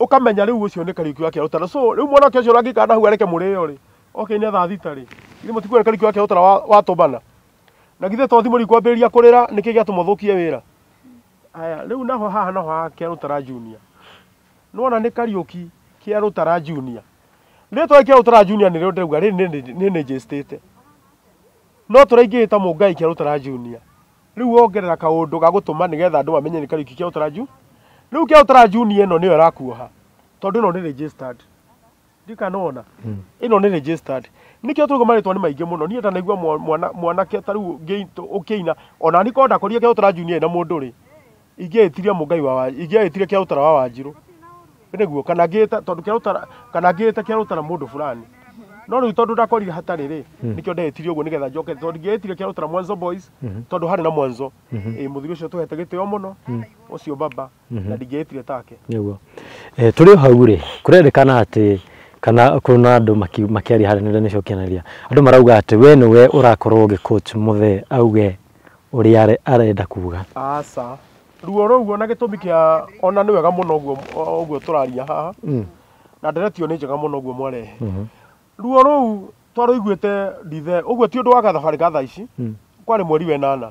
Ũkamenya rĩu ũcio nĩ Kariũki wa kĩa rũtara. So rĩu mwanake ũcio ũrangĩikara na hau areke mũrĩo rĩ, oke nĩ thaa thita rĩ, githĩ mũtikuona Kariũki wa kĩa rũtara watũmana? Na githĩ to thimũ rĩu kwambĩrĩria kũrĩra nĩkĩ gĩatũma ũthũkie wĩra? Aya, rĩu naho haha naho ha kĩa rũtara Junior. Nĩwona nĩ Kariũki kĩa rũtara Junior. Rĩtwa kĩa rũtara Junior nĩrĩo ndĩrauga rĩrĩ nĩ njĩstĩte. No tũraingĩhĩta Mũngai kĩa rũtara Junior. Rĩu wongerera kaũndũ ga gũtũma nĩgetha andũ mamenye nĩ Kariũki kĩa rũtara Junior. Rĩu kĩa rũtara Junior ĩno nĩyo ĩrakuoha, tondũ ĩno nĩ registered. Ndiũĩ kana nĩwona? Ĩno nĩ registered. Nĩkĩo tũrauga marĩtwa nĩ maingĩ mũno. Niĩ ndanaigua mwanake ta rĩu ũkĩina, ona niĩ korwo ndakorire kĩa rũtara Junior ĩna mũndũ rĩ, ingĩaĩtirie Mũngai wa ingĩaĩtirie kĩa rũtara wa Wanjirũ. Nĩguo, kana ngĩĩta, tondũ kĩa rũtara, kana ngĩĩta kĩa rũtara mũndũ fulani. No rĩu tondũ ndakorire hatarĩ rĩ, nĩkĩo ndeĩtirie ũguo nĩgetha njoke, tondũ ingĩaĩtirie kĩa rũtara Mwanzo Boys, tondũ harĩ na Mwanzo. Mũthuri ũcio tũhete gĩtĩo mũno, ũcio baba, na ndingĩaĩtirie take. Nĩguo. Tũrĩ o hau rĩ, kũrerĩkana atĩ kana kuna andũ makĩaria harĩa nenda-inĩ cia ũkinyanĩria, andũ marauga atĩ we nĩwe ũrakorwo ũgĩ-coach mũthee auge ũrĩa arenda kuga. Aca. Ruo rũu ona gĩtũmi kĩa ona nĩ wega mũno ũguo tũraria haha. Na ndereti ĩyo nĩ njega mũno ũguo mwarehe. Ruo rũu twarũiguĩte ndithe, ũguo ti ũndũ wa gathabarĩ ka thaa ici, kwarĩ mweri wa ĩnana.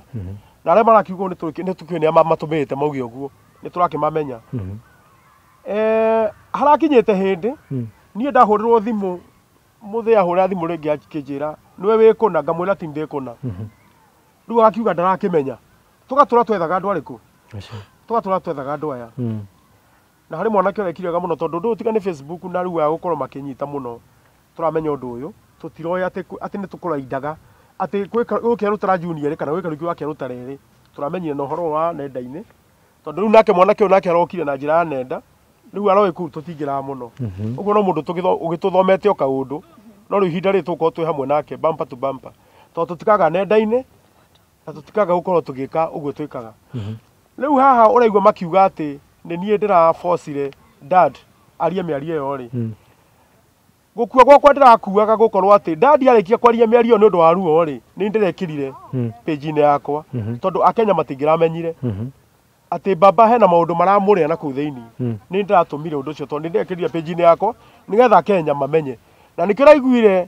Na arĩa marakiuga ũguo nĩ tũkĩũĩ nĩa matũmĩte mauge ũguo, nĩ tũrakĩmamenya. Harakinyĩte hĩndĩ, niĩ ndahũrĩrwo thimũ, mũthee ahũrĩra thimũ rĩngĩ akĩnjĩra, nĩwe wĩ kũna, ngamwĩra ti ndĩ kũna. Rĩu agakiuga ndarakĩmenya. Tũgatũra twethaga andũ arĩkũ? Tũgatũra twethaga andũ aya. Na harĩ mwanake ũrekire wega mũno tondũ ũndũ ũyũ tiga nĩ Facebook na rĩu aya gũkorwo makĩnyita mũno, tũramenya ũndũ ũyũ, tũtiroĩ atĩ nĩ tũkũraindaga, atĩ gwĩ kĩa rũtara Junior rĩ, kana gwĩ Kariũki wa kĩa rũtara erĩ, Tũramenyire na ũhoro wa nenda-inĩ, tondũ rĩu nake mwanake ũyũ nake arokire na njĩra ya nenda, rĩu aroĩ kũu tũtingĩraga mũno. Ũguo no mũndũ ũgĩtũthomete o kaũndũ, no rĩu ihinda rĩrĩ tũgũkorwo twĩ hamwe nake bumper to bumper, tondũ tũtikaga nenda-inĩ na tũtikaga gũkorwo tũgĩka ũguo twĩkaga. Rĩu haha ũraigua makiuga atĩ nĩ niĩ ndĩrabocire dad arie mĩario ĩyo rĩ, gũkua gwakwa ndĩrakuaga gũkorwo atĩ dad arĩkia kwaria mĩario nĩ ũndũ wa ruo rĩ, nĩ ndĩrekĩrire page-inĩ yakwa, tondũ Akenya matingĩramenyire atĩ baba hena maũndũ maramũrĩa na kũu thĩinĩ. Nĩ ndĩratũmire ũndũ ũcio tondũ nĩ ndĩrekĩrire page-inĩ yakwa nĩgetha Akenya mamenye. Na nĩkĩo ũraiguire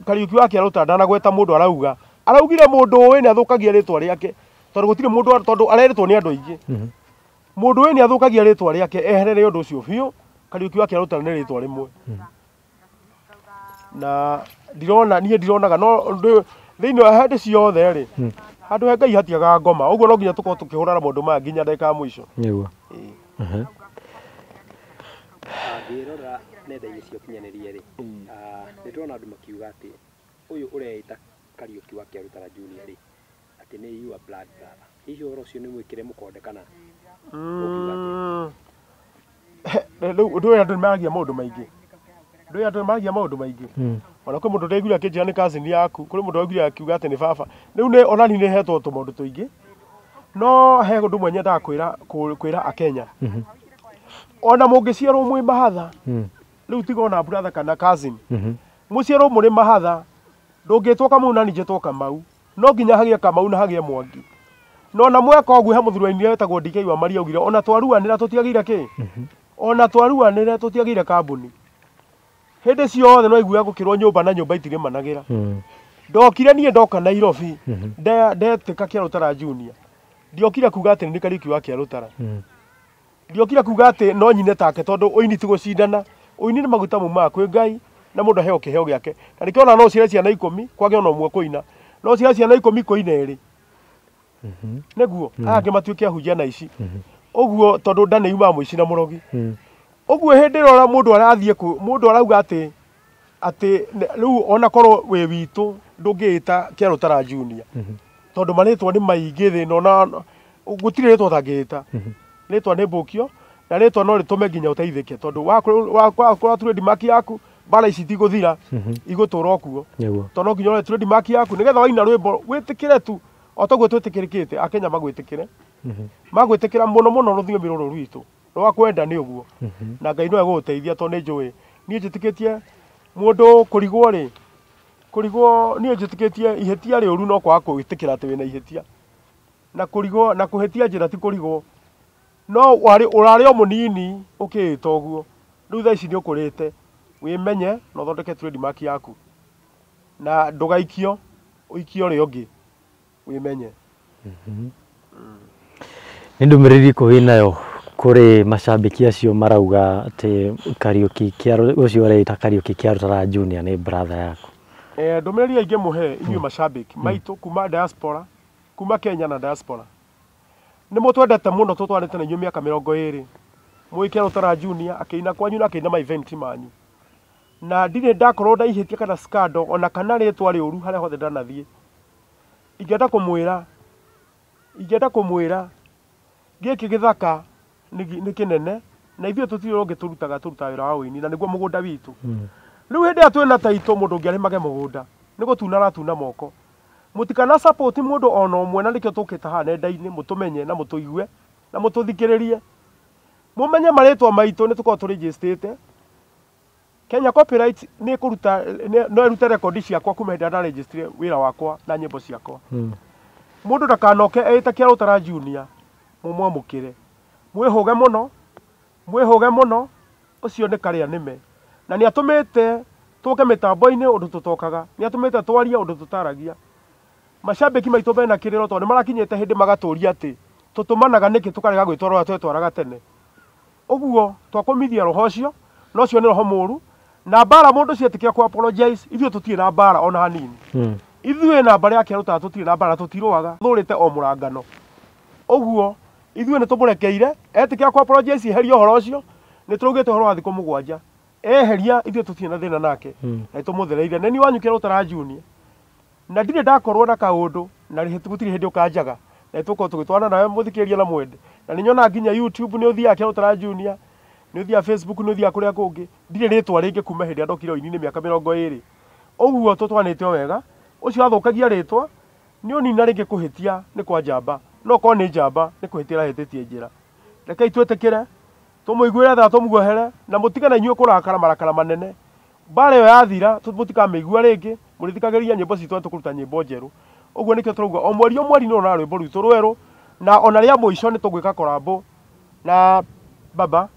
Kariũki wa Kĩarũta ndanagweta mũndũ arauga, araugire mũndũ ũĩ nĩ athũkagia rĩtwa rĩake, tondũ gũtirĩ mũndũ, tondũ arerĩtwo nĩ andũ aingĩ. Mũndũ ũyũ nĩ athũkagia rĩtwa rĩake, eherere ũndũ ũcio biũ. Kariũki wa Kĩarũta nĩ rĩtwa rĩmwe. Na ndirona, niĩ ndironaga, no thĩinĩ wa hĩndĩ ciothe rĩ, handũ he Ngai hatiagaga ngoma. Ũguo no nginya tũkorwo tũkĩhũrana maũndũ maya nginya ndagĩka ya mũico. Nĩguo. Ngĩrora nenda-inĩ cia ũkinyanĩria rĩ, nĩ ndĩrona andũ makiuga atĩ ũyũ ũreĩta Kariũki wa Kĩarũtara Junior rĩ, atĩ nĩ your blood brother. Hihi ũhoro ũcio nĩ mwĩkĩre mũkonde kana ũkiuga atĩa? Rĩu ndũĩ andũ nĩ maragia maũndũ maingĩ. Ndũĩ andũ nĩ maragia maũndũ maingĩ. Ona kwĩ mũndũ ndaiguire akĩnjĩra nĩ cousin yaku, kũrĩ mũndũ waiguire akiuga atĩ nĩ baba. Rĩu nĩ ona niĩ nĩ hetwo tũmaũndũ tũingĩ. No he ũndũ ũmwe nyendaga kwĩra Akenya. Ona mũngĩciarwo mwĩ mahatha, rĩu tiga ona brother kana cousin. Mũciarwo mũrĩ mahatha, ndũngĩtwo Kamau na niĩ njĩtwo Kamau. No nginya hagĩe Kamau na hagĩe Mwangi. No na mweka ũguo he mũthuri wainire wetagwo DK wa Maria augire ona twaruanĩra tũtiagĩire kĩ? Ona twaruanĩra tũtiagĩire kambuni. Hĩndĩ ciothe no iguaga gũkĩrwo nyũmba na nyũmba itirĩmanagĩra. Ndokire niĩ ndoka Nairobi, ndetĩka Kĩarũtara Junior. Ndiokire kuga atĩ nĩ Kariũki wa Kĩarũtara. Ndiokire kuga atĩ no nyine take, tondũ ũini ti gũcindana. Ũini nĩ maguta maumaga kwĩ Ngai na mũndũ aheo kĩheo gĩake. Na nĩkĩo ona no ũciare ciana 10 kwage ona ũmwe kũina. No ũciare ciana 10 kũina 2. Nĩguo aya angĩ matuĩke ahunjia na ici. Ũguo tondũ nda nĩ yumaga mũici na mũrogi. Ũguo hĩndĩ ĩrĩa mũndũ arathiĩ kũ, mũndũ arauga atĩ rĩu ona korwo wĩ witũ ndũngĩĩta Kĩarũtara Junior. Tondũ marĩtwa nĩ maingĩ thĩ ĩno na gũtirĩ rĩtwa ũtangĩĩta. Rĩtwa nĩ mbũkio na rĩtwa no rĩtũme nginya ũteithĩke, tondũ wakorwo trademark yaku mbara ici itigũthira, igũtũra o kuo. Tondũ no nginya ũrore trademark yaku nĩgetha waina rwĩmbo wĩtĩkĩre tu o toguo twĩtĩkĩrĩkĩte, Akenya magwĩtĩkĩre. Magwĩtĩkĩra mũno mũno rũthiomi rũrũ rwitũ rwa kwenda nĩ ũguo. Na Ngai no egũgũteithia tondũ nĩ njũĩ. Niĩ njĩtĩkĩtie mũndũ kũrigwo rĩ, kũrigwo niĩ njĩtĩkĩtie ihĩtia rĩũru no kwaga kwĩtĩkĩra atĩ wĩna ihĩtia. Na kũrigwo, na kũhĩtia njĩra ti kũrigwo. No ũrarĩ o mũnini ũkĩĩta ũguo. Rĩu thaa ici nĩ ũkũrĩte, wĩmenye na ũthondeke trademark yaku. Na ndũgaikio, ũikio ũrĩa ũngĩ, wĩmenye. Nĩ ndũmĩrĩri ĩrĩkũ wĩnayo kũrĩ macambĩki acio marauga atĩ Kariũki ũcio ũreĩta Kariũki Kĩarũtara Junior nĩ brother yaku? Ndũmĩrĩri ĩrĩa ingĩmũhe inyuĩ macambĩki maitũ kuma diaspora, kuma Kenya na diaspora. Nĩ mũtwendete mũno, tũtwarĩte na inyuĩ mĩaka 20. Mũĩ Kĩarũtara Junior akĩina kwanyu na akĩina ma event manyu. Na ndirĩ ndakorwo na ihĩtia kana scandal ona kana rĩtwa rĩũru harĩa hothe ndanathiĩ. Ingĩenda kũmwĩra gĩkĩ gĩthaka nĩ kĩnene na ithuĩ tũtirĩ ũngĩ tũrutaga, tũrutaga wĩra wa ũini na nĩguo mũgũnda witũ. Rĩu hĩndĩ ĩrĩa twĩna taitũ mũndũ ũngĩ arĩmage mũgũnda nĩ gũtuna aratuna moko. Mũtikana support mũndũ ona ũmwe, na nĩkĩo tũkĩte haha nenda-inĩ mũtũmenye na mũtũigue na mũtũthikĩrĩrie. Mũmenye marĩtwa maitũ nĩ tũkoragwo tũrĩnjĩstĩte. Kenya Copyright nĩ ĩkũruta, no ĩrute rekondi ciakwa kuma hĩndĩ ĩrĩa ndarĩnjĩstire wĩra wakwa na nyĩmbo ciakwa. Mũndũ ndakanoke eĩte Kĩarũtara Junior, mũmwamũkĩre. Mwĩhũge mũno, mwĩhũge mũno, ũcio nĩ karĩa nĩme. Na nĩ atũmĩte tũke mĩtambo-inĩ ũndũ tũtokaga, nĩ atũmĩte twarie ũndũ tũtaragia. Macambĩki maitũ mena kĩrĩro tondũ nĩ marakinyĩte hĩndĩ magatũria atĩ tũtũmanaga nĩkĩ tũkarega gwĩtwara ũrĩa twetwaraga tene. Ũguo twakũmithia roho ũcio, na ũcio nĩ roho mũru. Na mbara mũndũ cietĩkĩra kũ apologize, ithuĩ tũtirĩ na mbara ona hanini. Ithuĩ na mbara ya Kĩarũtara tũtirĩ na mbara, tũtirũaga, thũrĩte o mũrangano. Ũguo ithuĩ nĩ tũmũrekeire, etĩkĩra kũ apologize eheria ũhoro ũcio, nĩ tũraugĩte ũhoro wa thikũ 7. Eheria ithuĩ tũtirĩ na thĩna nake. Na nĩtũmũthereire. Nĩ niĩ wanyu Kĩarũtara Junior. Na ndirĩ ndakorwo na kaũndũ, na gũtirĩ hĩndĩ ũkanjaga. Na tũkorwo tũgĩtwarana nawe mũthikĩrĩria na mwende. Na nĩ nyonaga nginya YouTube nĩ ũthiaga Kĩarũtara Junior, nĩ ũthiaga Facebook, nĩ ũthiaga kũrĩa kũngĩ. Ndirĩ rĩtwa rĩngĩ kuma hĩndĩ ĩrĩa ndokire ũini-inĩ mĩaka 20. Ũguo tũtwaranĩte o wega. Ũcio athũkagia rĩtwa nĩ ũnina rĩngĩ kũhĩtia nĩ kwa njamba. No korwo nĩ njamba nĩ kũhĩtia ĩrahĩtĩtie njĩra. Rekei twĩtĩkĩre, tũmũiguĩre tha, tũmuohere na mũtige na inyuĩ kũrakara marakara manene. Mbara ĩyo yathira mũtikamĩigua rĩngĩ, mũrĩthikagĩrĩria nyĩmbo citũ na tũkũruta nyĩmbo njerũ. Ũguo nĩkĩo tũrauga o mweri o mweri nĩ ũrona rwĩmbo rwitũ rwerũ, na ona rĩa mũico nĩ tũgwĩka korambo na baba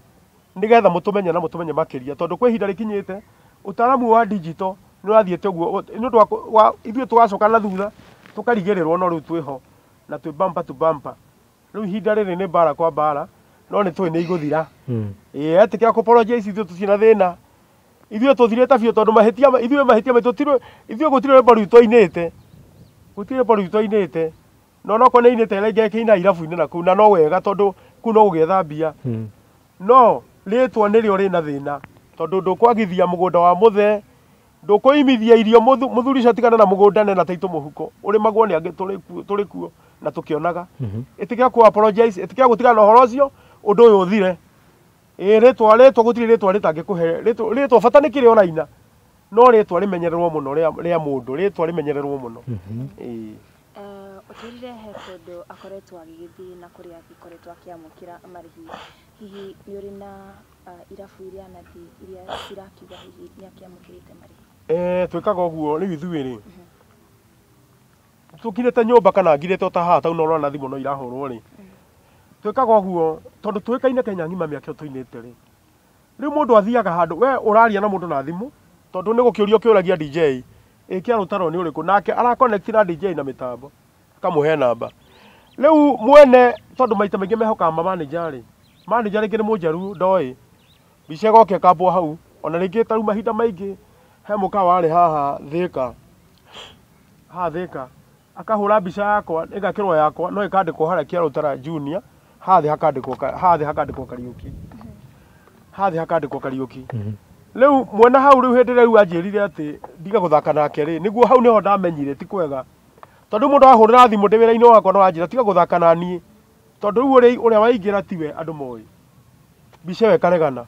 nĩgetha mũtũmenye na mũtũmenye makĩria, tondũ kwĩ ihinda rĩkinyĩte ũtaaramu wa digital nĩ ũrathiĩte ũguo, nĩ ũndũ wa ithuĩ tũgacoka na thutha tũkarigĩrĩrwo, no rĩu twĩho na twĩ bumper to bumper. Rĩu ihinda rĩrĩ nĩ mbara kwa mbara, no nĩ tũĩ nĩ igũthira. Ĩĩ etĩkĩra kũ apologize ithuĩ tũtirĩ na thĩna. Ithuĩ tũthirĩte biũ tondũ mahĩtia ithuĩ mahĩtia maitũ ithuĩ gũtirĩ rwĩmbo rwitũ ainĩte. Gũtirĩ rwĩmbo rwitũ ainĩte. No onokorwo nĩ ainĩte rĩngĩ akĩina irabu-inĩ na kũu, na no wega tondũ kũu no gũgĩetha mbia. No rĩtwa nĩrĩo rĩna thĩna tondũ ndũkwagithia mũgũnda wa mũthee, ndũkũimithia irio mũthuri ũcio atigane na mũgũnda nena taitũ mũhuko ũrĩmagwo nĩ angĩ tũrĩ kuo na tũkĩonaga. Ĩtĩkĩra kũ apologize, ĩtĩkĩra gũtigana na ũhoro ũcio, ũndũ ũyũ ũthire. Ĩĩ rĩtwa rĩtwa gũtirĩ rĩtwa rĩtangĩkũhe rĩtwa bata nĩ kĩrĩa ũraina, no rĩtwa rĩmenyererwo mũno rĩa mũndũ, rĩtwa rĩmenyererwo mũno. Ĩĩ. Ũtwĩrire he kũndũ akoretwo agĩgĩthiĩ na kũrĩa agĩkoretwo akĩamũkĩra marĩhi. Hihi nĩ ũrĩ na irabu iria anathiĩ iria cirakiuga hihi nĩ akĩamũkĩrĩte marĩhi? Twĩkaga ũguo rĩu ithuĩ rĩ, tũkirĩte nyũmba kana ngirĩte o ta haha tau no ũrona thimũ no irahũrwo rĩ, twĩkaga ũguo tondũ tũĩkaine Kenya ng'ima mĩaka ĩyo tũinĩte rĩ. Rĩu mũndũ athiaga handũ, we ũraria na mũndũ na thimũ tondũ nĩ gũkĩũria ũkĩũragia DJ ĩ Kĩarũtara nĩ ũrĩkũ, nake ara connect na DJ na mĩtambo akamũhe namba. Rĩu mwene tondũ maita maingĩ mehokaga ma manager rĩ, manager rĩngĩ nĩ mũnjaruo ndoĩ, mbica ĩgoka ĩkambwo hau, ona rĩngĩ ta rĩu mahinda maingĩ he mũkawa warĩ haha Thĩka, haha Thĩka, akahũra mbica yakwa ĩgekĩrwo yakwa no ĩkandĩkwo harĩa Kĩarũtara Junior, haha thĩ hakandĩkwo haha thĩ hakandĩkwo Kariũki, haha thĩ hakandĩkwo Kariũki. Rĩu mwena hau rĩu hĩndĩ ĩrĩa rĩu anjĩrire atĩ ndige gũthaka nake rĩ, nĩguo hau nĩho ndamenyire ti kwega, tondũ mũndũ ahũrĩra thimũ ndĩ wĩra-inĩ wakwa no anjĩra tiga gũthaka na niĩ, tondũ rĩu ũrĩa waingĩra tiwe andũ moĩ, mbica ĩyo ĩkaregana.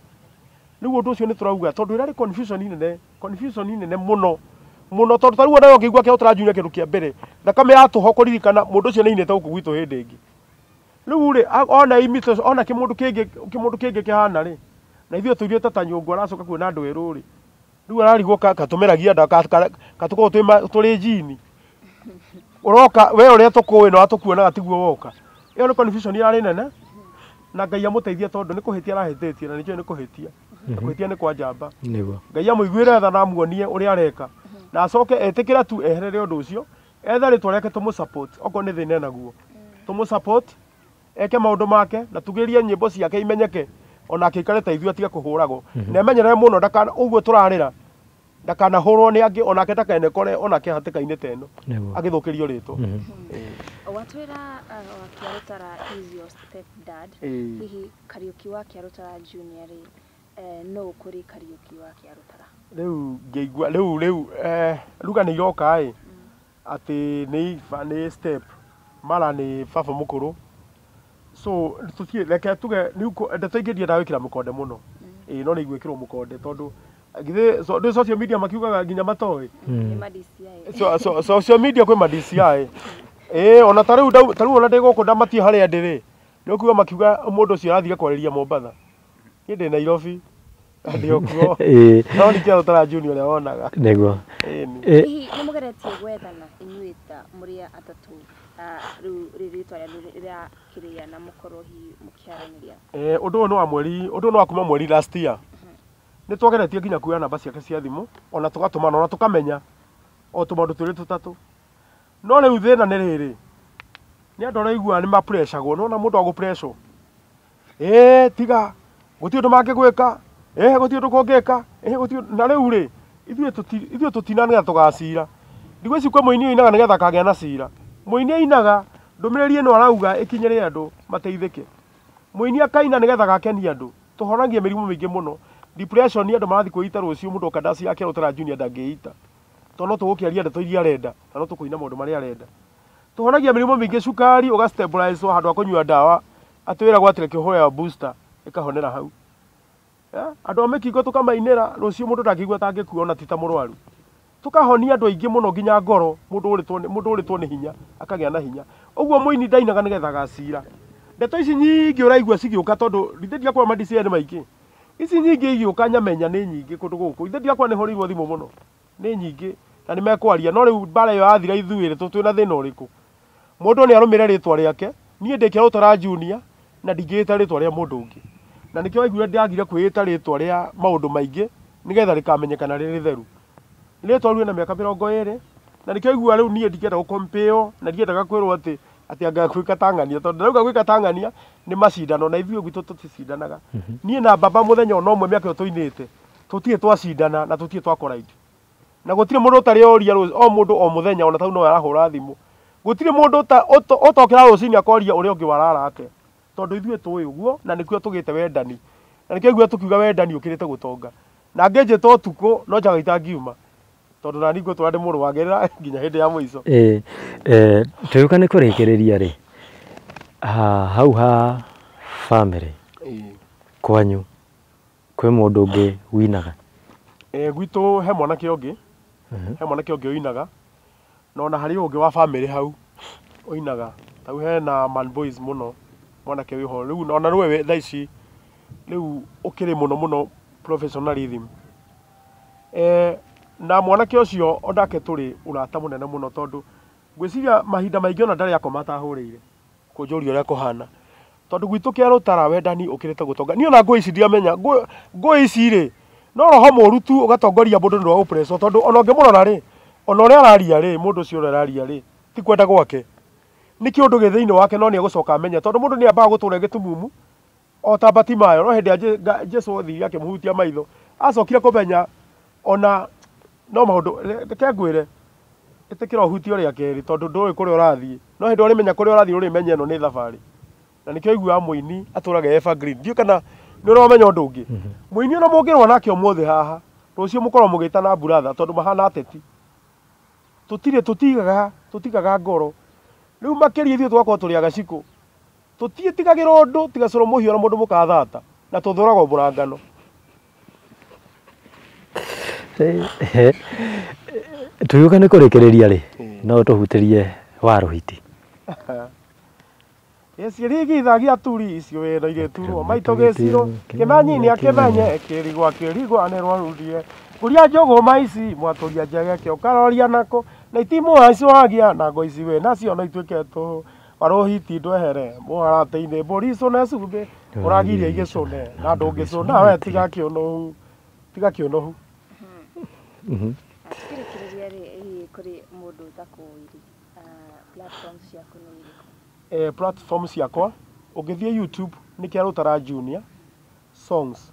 Rĩu ũndũ ũcio nĩ tũrauga tondũ ĩrarĩ confusion nene, confusion nene mũno mũno, tondũ ta rĩu ona ũngĩigua Kĩarũtara Junior kĩndũ kĩa mbere thakame yatũho kũririkana mũndũ ũcio nĩ ainĩte gũkũ gwitũ hĩndĩ ĩngĩ. Rĩu rĩ ona imito ona kĩmũndũ kĩngĩ kĩmũndũ kĩngĩ kĩhana rĩ, na ithuĩ tũirĩte ta nyũngũ aracoka kuona andũ erũ rĩ, rĩu ararigwo katũmeragia nda katũkorwo tũrĩ njini, ũroka we ũrĩa tũkũĩ na watũkuonaga tiguo woka. Ĩyo nĩ confusion yarĩ nene, na Ngai amũteithie tondũ nĩ kũhĩtia arahĩtĩtie na nĩnjũĩ nĩ kũhĩtia, na kũhĩtia nĩ kwa njamba. Nĩguo. Ngai amũiguĩre tha na amuonie ũrĩa areka, na acoke etĩkĩra tu eherere ũndũ ũcio, ethe rĩtwa rĩake tũmũ support okorwo nĩ thĩna enaguo tũmũ support eke maũndũ make na tugĩrie nyĩmbo ciake imenyeke, onake aikare ta ithuĩ atige kũhũragwo, na emenyerere mũno ndakana ũguo tũrarĩra ndakanahũrwo nĩ angĩ, onake ndakenekore onake hatĩka-inĩ ta ĩno agĩthũkĩrio rĩtwa. Watwĩra wa Kĩarũtara is your step dad, hihi Kariũki wa Kĩarũtara Junior rĩ, no kũrĩ Kariũki wa Kĩarũtara? Rĩu ngĩigua rĩu rĩu ruga nĩ iroka ĩ atĩ nĩ step mara nĩ baba mũkũrũ, so tũtirĩ reke tuge rĩu ndeto ingĩ ndiendaga gwĩkĩra mũkonde mũno. Ĩĩ no nĩ igwĩkĩrwo mũkonde tondũ githĩ ndĩ social media makiugaga nginya matoĩ. Nĩ ma DCI. Social media kwĩ ma DCI. Ĩĩ ona ta rĩu ta rĩu ona ndĩ gũkũ ndamatie harĩa ndĩ rĩ, nĩ ũkuga makiuga mũndũ ũcio arathire kwarĩria Mombatha, niĩ ndĩ Nairobi na ndĩ o kuo. No nĩ Kĩarũtara Junior ũrĩa wonaga. Nĩguo. Hihi nĩ mũgeretie gwethana inyuĩ ta mũrĩ atatũ, rĩu rĩtwa rĩa kĩrĩa na mũkorwo hihi mũkĩaranĩria? Ũndũ ũyũ nĩ wa mweri, ũndũ ũyũ nĩ wa kuma mweri last year. Nĩ twageretie nginya kuoya namba ciake cia thimũ, ona tũgatũmana, ona tũkamenya o tũmaũndũ twĩrĩ tũtatũ. No rĩu thĩna nĩ rĩrĩ, nĩ andũ araigua nĩ mapressagwo, nĩwona mũndũ agũpresswo, ĩĩ tiga gũtirĩ ũndũ mangĩgwĩka, ĩĩ gũtirĩ ũndũ kũngĩka, ĩĩ gũtirĩ. Na rĩu rĩ ithuĩ tũtina nĩgetha tũgacira. Ndigwĩciria kwĩ mũini ũinaga nĩgetha akagĩa na cira. Mũini ainaga ndũmĩrĩri ĩno arauga ĩkinyĩre andũ mateithĩke. Mũini akaina nĩgetha agakenia andũ. Tũhonagia mĩrimũ mĩingĩ mũno. Depression andũ marathiĩ kwĩita rũciũ mũndũ oka ndaci ya Kĩarũtara Junior ndangĩita, tondũ no tũgũkĩaria ndeto iria arenda na no tũkũina maũndũ marĩa arenda. Tũhonagia mĩrimũ mĩingĩ cukari ũga stabilize handũ ha kũnyua ndawa atĩ wĩragwo atĩ reke ũhũre ya booster ĩkahonera hau. Andũ a mĩkingo tũkamainĩra rũciũ mũndũ ndangĩigua ta angĩkua ona ti ta mũrwaru. Tũkahonia andũ aingĩ mũno nginya ngoro mũndũ ũrĩtwo nĩ hinya akagĩa na hinya. Ũguo mũini ndainaga nĩgetha agacira. Ndeto ici nyingĩ ũraigua cigĩũka tondũ ithe ndigakorwo ma DCI nĩ maingĩ. Ici nyingĩ igĩũka nyamenya nĩ nyingĩ kũndũ gũkũ. Ithe ndigakorwo nĩ hũrĩirwo thimũ mũno. Nĩ nyingĩ na nĩ mekwaria no rĩu mbara ĩyo yathira ithuĩ rĩ twĩna thĩna ũrĩkũ? Mũndũ nĩ arũmĩre rĩtwa rĩake. Niĩ ndĩ Kĩarũtara Junior na ndingĩĩta rĩtwa rĩa mũndũ ũngĩ. Na nĩkĩo waiguire ndagire kwĩĩta rĩtwa rĩa maũndũ maingĩ nĩgetha rĩkamenyekana rĩ rĩtheru. Rĩtwa rĩu rĩna mĩaka 20 na nĩkĩo waigua rĩu niĩ ndingĩenda gũkompĩo na ndiendaga kwĩrwo atĩ anga gwĩka ta ng'ania tondũ ndauga gwĩka ta ng'ania nĩ macindano na ithuĩ gwitũ tũticindanaga. Niĩ na baba mũthenya ona ũmwe mĩaka ĩyo tũinĩte tũtirĩ twacindana na tũtirĩ twakoraidi. Na gũtirĩ mũndũ ũtarĩ oria o mũndũ o mũthenya ona tau no arahũra thimũ. Gũtirĩ mũndũ ũtokĩra rũcinĩ akoria ũrĩa ũngĩ warara atĩa. Tondũ ithuĩ tũĩ ũguo na nĩkĩo tũgĩte wendani. Na nĩkĩo ithuĩ tũkiuga wendani ũkĩrĩte gũtonga. Na ngĩnjĩta ũtukũ no njaga itangiuma. Tondũ nani ngũtũra ndĩ mũrũagĩrĩra nginya hĩndĩ ya mũico. Tũgĩũka nĩ kũrĩkĩrĩria rĩ, hau ha family kwanyu kwĩ mũndũ ũngĩ winaga? Gwitũ he mwanake ũngĩ, he mwanake ũngĩ ũinaga na ona harĩ ũngĩ wa family hau ũinaga. Tau hena man boys mũno mwanake wĩho rĩu ona rĩu thaa ici rĩu ũkĩrĩ mũno mũno professionalism. Na mwanake ũcio onake tũrĩ ũrata mũnene mũno tondũ ngwĩciria mahinda maingĩ ona ndarĩ akoma atahũrĩire kũnjũria ũrĩa kũhana. Tondũ gwitũ Kĩarũtara wendani ũkĩrĩte gũtonga. Niĩ ona ngũĩ ici ndiamenya ngũĩ ici rĩ no roho mũru tu ũgatongoria mũndũ nĩ ũndũ wa gũpresswo tondũ ona ũngĩmũrora rĩ ona ũrĩa araria rĩ mũndũ ũcio ũrĩa araria rĩ ti kwenda gwake. Nĩ kĩũndũ gĩ thĩinĩ wake no nĩ egũcoka amenye tondũ mũndũ nĩ ambaga gũtũra gĩtumumu o ta Batimayo no hĩndĩ ya Jesũ athire akĩmũhutia maitho acokire kũmenya ona no maũndũ reke ngwĩre ĩtĩkĩra ũhutio rĩa kerĩ tondũ ndũĩ kũrĩa ũrathiĩ no hĩndĩ ũrĩmenya kũrĩa ũrathiĩ ũrĩmenya ĩno nĩ thabarĩ. Na nĩkĩo iguaga mũini atũraga evergreen. Ndiũĩ kana nĩ ũramenya ũndũ ũngĩ. Mũini ona mũngĩrũa nake ũmũthĩ haha rũciũ mũkorwo mũgĩtana brother tondũ mahana ateti. Tũtirĩ tũtigaga ngoro. Rĩu makĩria ithuĩ tũgakorwo tũrĩ agacikũ. Tũtiĩtigagĩra ũndũ tiga cũrũ mũhiũ na mũndũ mũkathata na tũthũragwo mũrangano. Tũgĩũka nĩ kũrĩkĩrĩria rĩ no tũhutĩrie Warũhiti. Gĩcirigithagia turi icio wĩra igĩturwo maitũ gĩciro kĩmanyi akĩmenye kĩrigwa kĩrigwa nĩ rwarundie kũria njũgũma ici mwatũria njegeke ũkaroria nako na itimũ icwagia na ngo ici wĩ nacio no ituĩke tũhũ Warũhiti ndwehere mũharatĩ-inĩ mbũri icũne cumbĩ ũragiria igĩcũne na ndũngĩcũna we tiga kĩũnũhu tiga kĩũnũhu. Tukĩrĩkĩrĩria rĩ kũrĩ mũndũ ũtakũĩ rĩ platforms ciaku nĩ irĩkũ? Platform ciakwa ũngĩthiĩ YouTube nĩ Kĩarũtara Junior songs.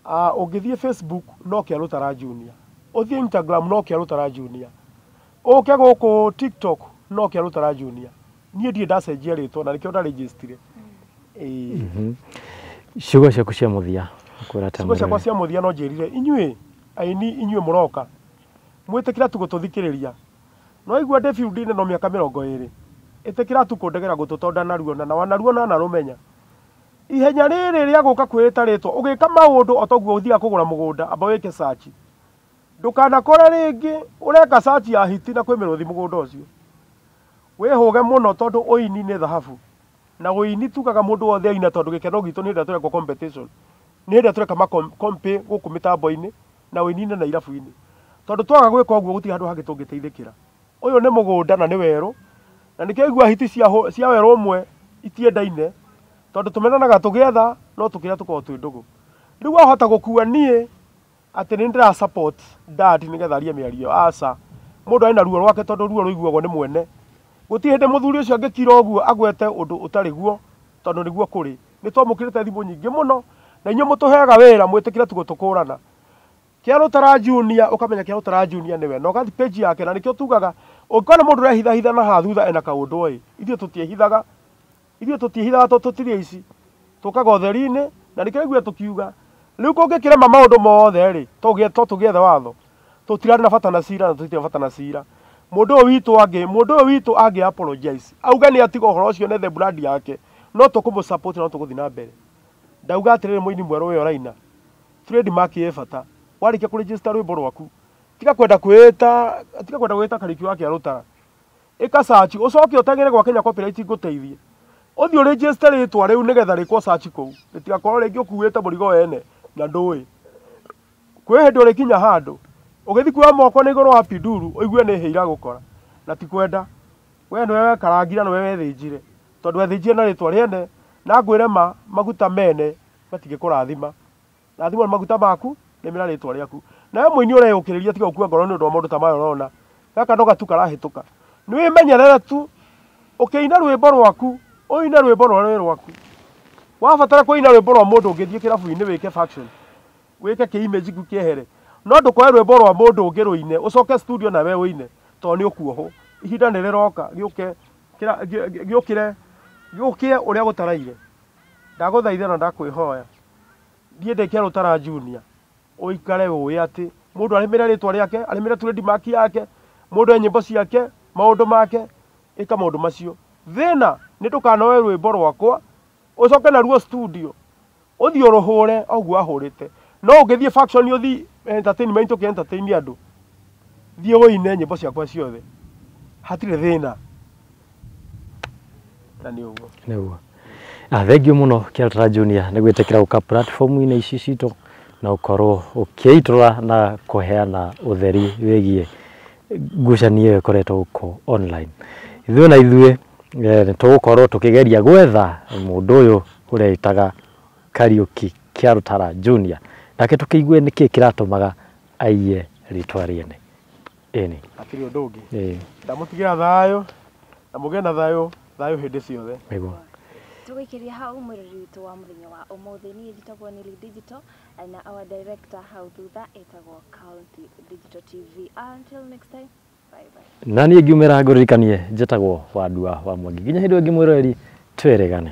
Ũngĩthiĩ Facebook no Kĩarũtara Junior. Ũthiĩ Instagram no Kĩarũtara Junior. Ũke gũkũ TikTok no Kĩarũtara Junior. Niĩ ndirĩ ndacenjia rĩtwa na nĩkĩo ndarĩnjĩstire. Ciugo ciaku cia mũthia kwĩra ta Ciugo ciakwa cia mũthia no njĩrire inyuĩ aini inyuĩ mũroka mwĩtĩkĩra tu gũtũthikĩrĩria. No igua ndĩ field-inĩ no mĩaka 20 ĩtĩkĩra tu kũndegera gũtũ tondũ ndanaruona na wanaruona narũmenya. Ihenya rĩrĩ rĩa gũka kwĩĩta rĩtwa ũgĩka maũndũ o toguo ũthiaga kũgũra mũgũnda amba wĩke search. Ndũkanakore rĩngĩ ũreka search ya hiti na kwĩ mĩrũthi mũgũnda ũcio. Wĩhũge mũno tondũ ũini nĩ thahabu. Na ũini tugaga mũndũ wothe aina tondũ gĩkeno gitũ nĩ hĩndĩ ĩrĩa tũrekwo competition. Nĩ hĩndĩ ĩrĩa tũreka makompe gũkũ mĩtambo-inĩ na ũini-inĩ na irabu-inĩ. Tondũ twaga gwĩka ũguo gũtirĩ handũ hangĩ tũngĩteithĩkĩra. Ũyũ nĩ mũgũnda na nĩ werũ na nĩkĩo igua hiti cia werũ ũmwe itiendaine tondũ tũmenanaga tũgĩetha no tũkĩrĩa tũkoragwo twĩ ndũgũ. Rĩu wahota gũkua niĩ atĩ nĩ ndĩra support dad nĩgetha arie mĩario aca. Mũndũ arĩ na ruo rwake tondũ ruo rũiguagwo nĩ mwene. Gũtirĩ hĩndĩ mũthuri ũcio angĩkira ũguo agwete ũndũ ũtarĩ guo tondũ nĩguo kũrĩ. Nĩ twamũkĩrĩte thimũ nyingĩ mũno na inyuĩ mũtũheaga wĩra mwĩtĩkĩre tu gũtũkũrana. Kĩarũtara Junior ũkamenya Kĩarũtara Junior nĩwe na ũgathiĩ page yake na nĩkĩo tugaga ũngĩkona mũndũ ũrehithahitha na haha thutha ena kaũndũ oĩ. Ithuĩ tũtiĩhithaga. Ithuĩ tũtiĩhithaga tondũ tũtirĩ aici. Tũkaga ũtheri-inĩ na nĩkĩo ithuĩ tũkiuga rĩu kũngĩkĩrema maũndũ mothe rĩ to tũgĩethe watho. Tũtirarĩ na bata na cira na tũtirĩ na bata na cira. Mũndũ ũyũ witũ angĩ, mũndũ ũyũ witũ angĩ apologize auga nĩ atiga ũhoro ũcio nethe brand yake, no tũkũmũ support, no tũgũthiĩ na mbere. Ndauga atĩrĩrĩ, mũini mwerũ ũyũ ũraina, trademark ĩ bata. Warĩkia kũregister rwĩmbo rwaku, tiga kwenda kwĩta, tiga kwenda gwĩta Kariuki wa Kĩarũtara. Ĩka search, ũcoke ũteng'ere gwa Kenya Copyright ngũteithie, ũthiĩ ũregister rĩtwa rĩu nĩgetha rĩkwo search kũu, rĩtigakorwo rĩngĩ ũkuĩte mũrigo wene na ndũĩ. Kwĩ hĩndĩ ũrĩkinya handũ ũgĩthiĩ kuoya moko na igũrũ wa pinduru, ũigue nĩ hĩ iragũkora, na ti kwenda. We nĩwe wekarangire, nĩwe wethĩnjire, tondũ wethĩnjire na rĩtwa rĩene. Na ngwĩre ma, maguta mene matingĩkũrathima, rathimwo nĩ maguta maku, rĩmĩra rĩtwa rĩaku. Nawe mũini ũreyũkĩrĩria, tiga gũkua ngoro nĩ ũndũ wa maũndũ ta maya ũrona. Gaka no gatu karahĩtũka. Nĩ wĩmenyerere tu ũkĩina rwĩmbo rwaku, ũine rwĩmbo rũrĩa rwĩ rwaku. Wabatara kũina rwĩmbo rwa mũndũ ũngĩ, thiĩ kĩrabu-inĩ wĩke faction, wĩke kĩ image kĩu kĩehere, no ndũkoe rwĩmbo rwa mũndũ ũngĩ rũine, ũcoke studio nawe ũine, tondũ nĩ ũkuohwo. Ihinda nĩ rĩroka gĩũke gĩũkĩre gĩũkĩe ũrĩa gũtaraire. Ndagũthaitha na ndakwĩhoya, niĩ ndĩ Kĩarũtara Junior, ũikare ũĩ atĩ mũndũ arĩmĩre rĩtwa rĩake, arĩmĩre trademark yake, mũndũ e nyĩmbo ciake, maũndũ make, ĩka maũndũ macio. Thĩna nĩ ndũkanoe rwĩmbo rwakwa ũcoke naruo studio ũthiĩ ũrũhũre o ũguo ahũrĩte. No ũngĩthiĩ faction, ũthiĩ entertainment, ũkĩ entertain andũ, thiĩ ũine nyĩmbo ciakwa ciothe, hatirĩ thĩna. Na nĩ ũguo. Nĩguo. Thengiũ mũno Kĩarũtara Junior nĩ gwĩtĩkĩra gũka platform-inĩ ici citũ na ũkorwo ũkĩitũra na kũheana ũtheri wĩgiĩ ngucanio ĩyo ĩkoretwo gũkũ online. Ithuĩ na ithuĩ nĩ tũgũkorwo tũkĩgeria gwetha mũndũ ũyũ ũreĩtaga Kariuki Kĩarũtara Junior, nake tũkĩigue nĩkĩ kĩratũmaga aiye rĩtwa rĩene. Ĩni. Hatirĩ ũndũ ũngĩ. Ndamũtigĩra thayũ na mũgĩe na thayũ, thayũ hĩndĩ ciothe. Nĩguo. Tũgũikĩria hau mwĩrori witũ wa mũthenya wa ũmũthĩ. Niĩ njĩtagwo Nili Digital, na our director hau thutha etagwo County Digital TV. Until next time, bye bye. Na niĩ ngiumĩra ngũririkanie njĩtagwo Wandua wa Mwangi. Nginya hĩndĩ ĩyo ĩngĩ mwĩroreri, twĩrĩgane.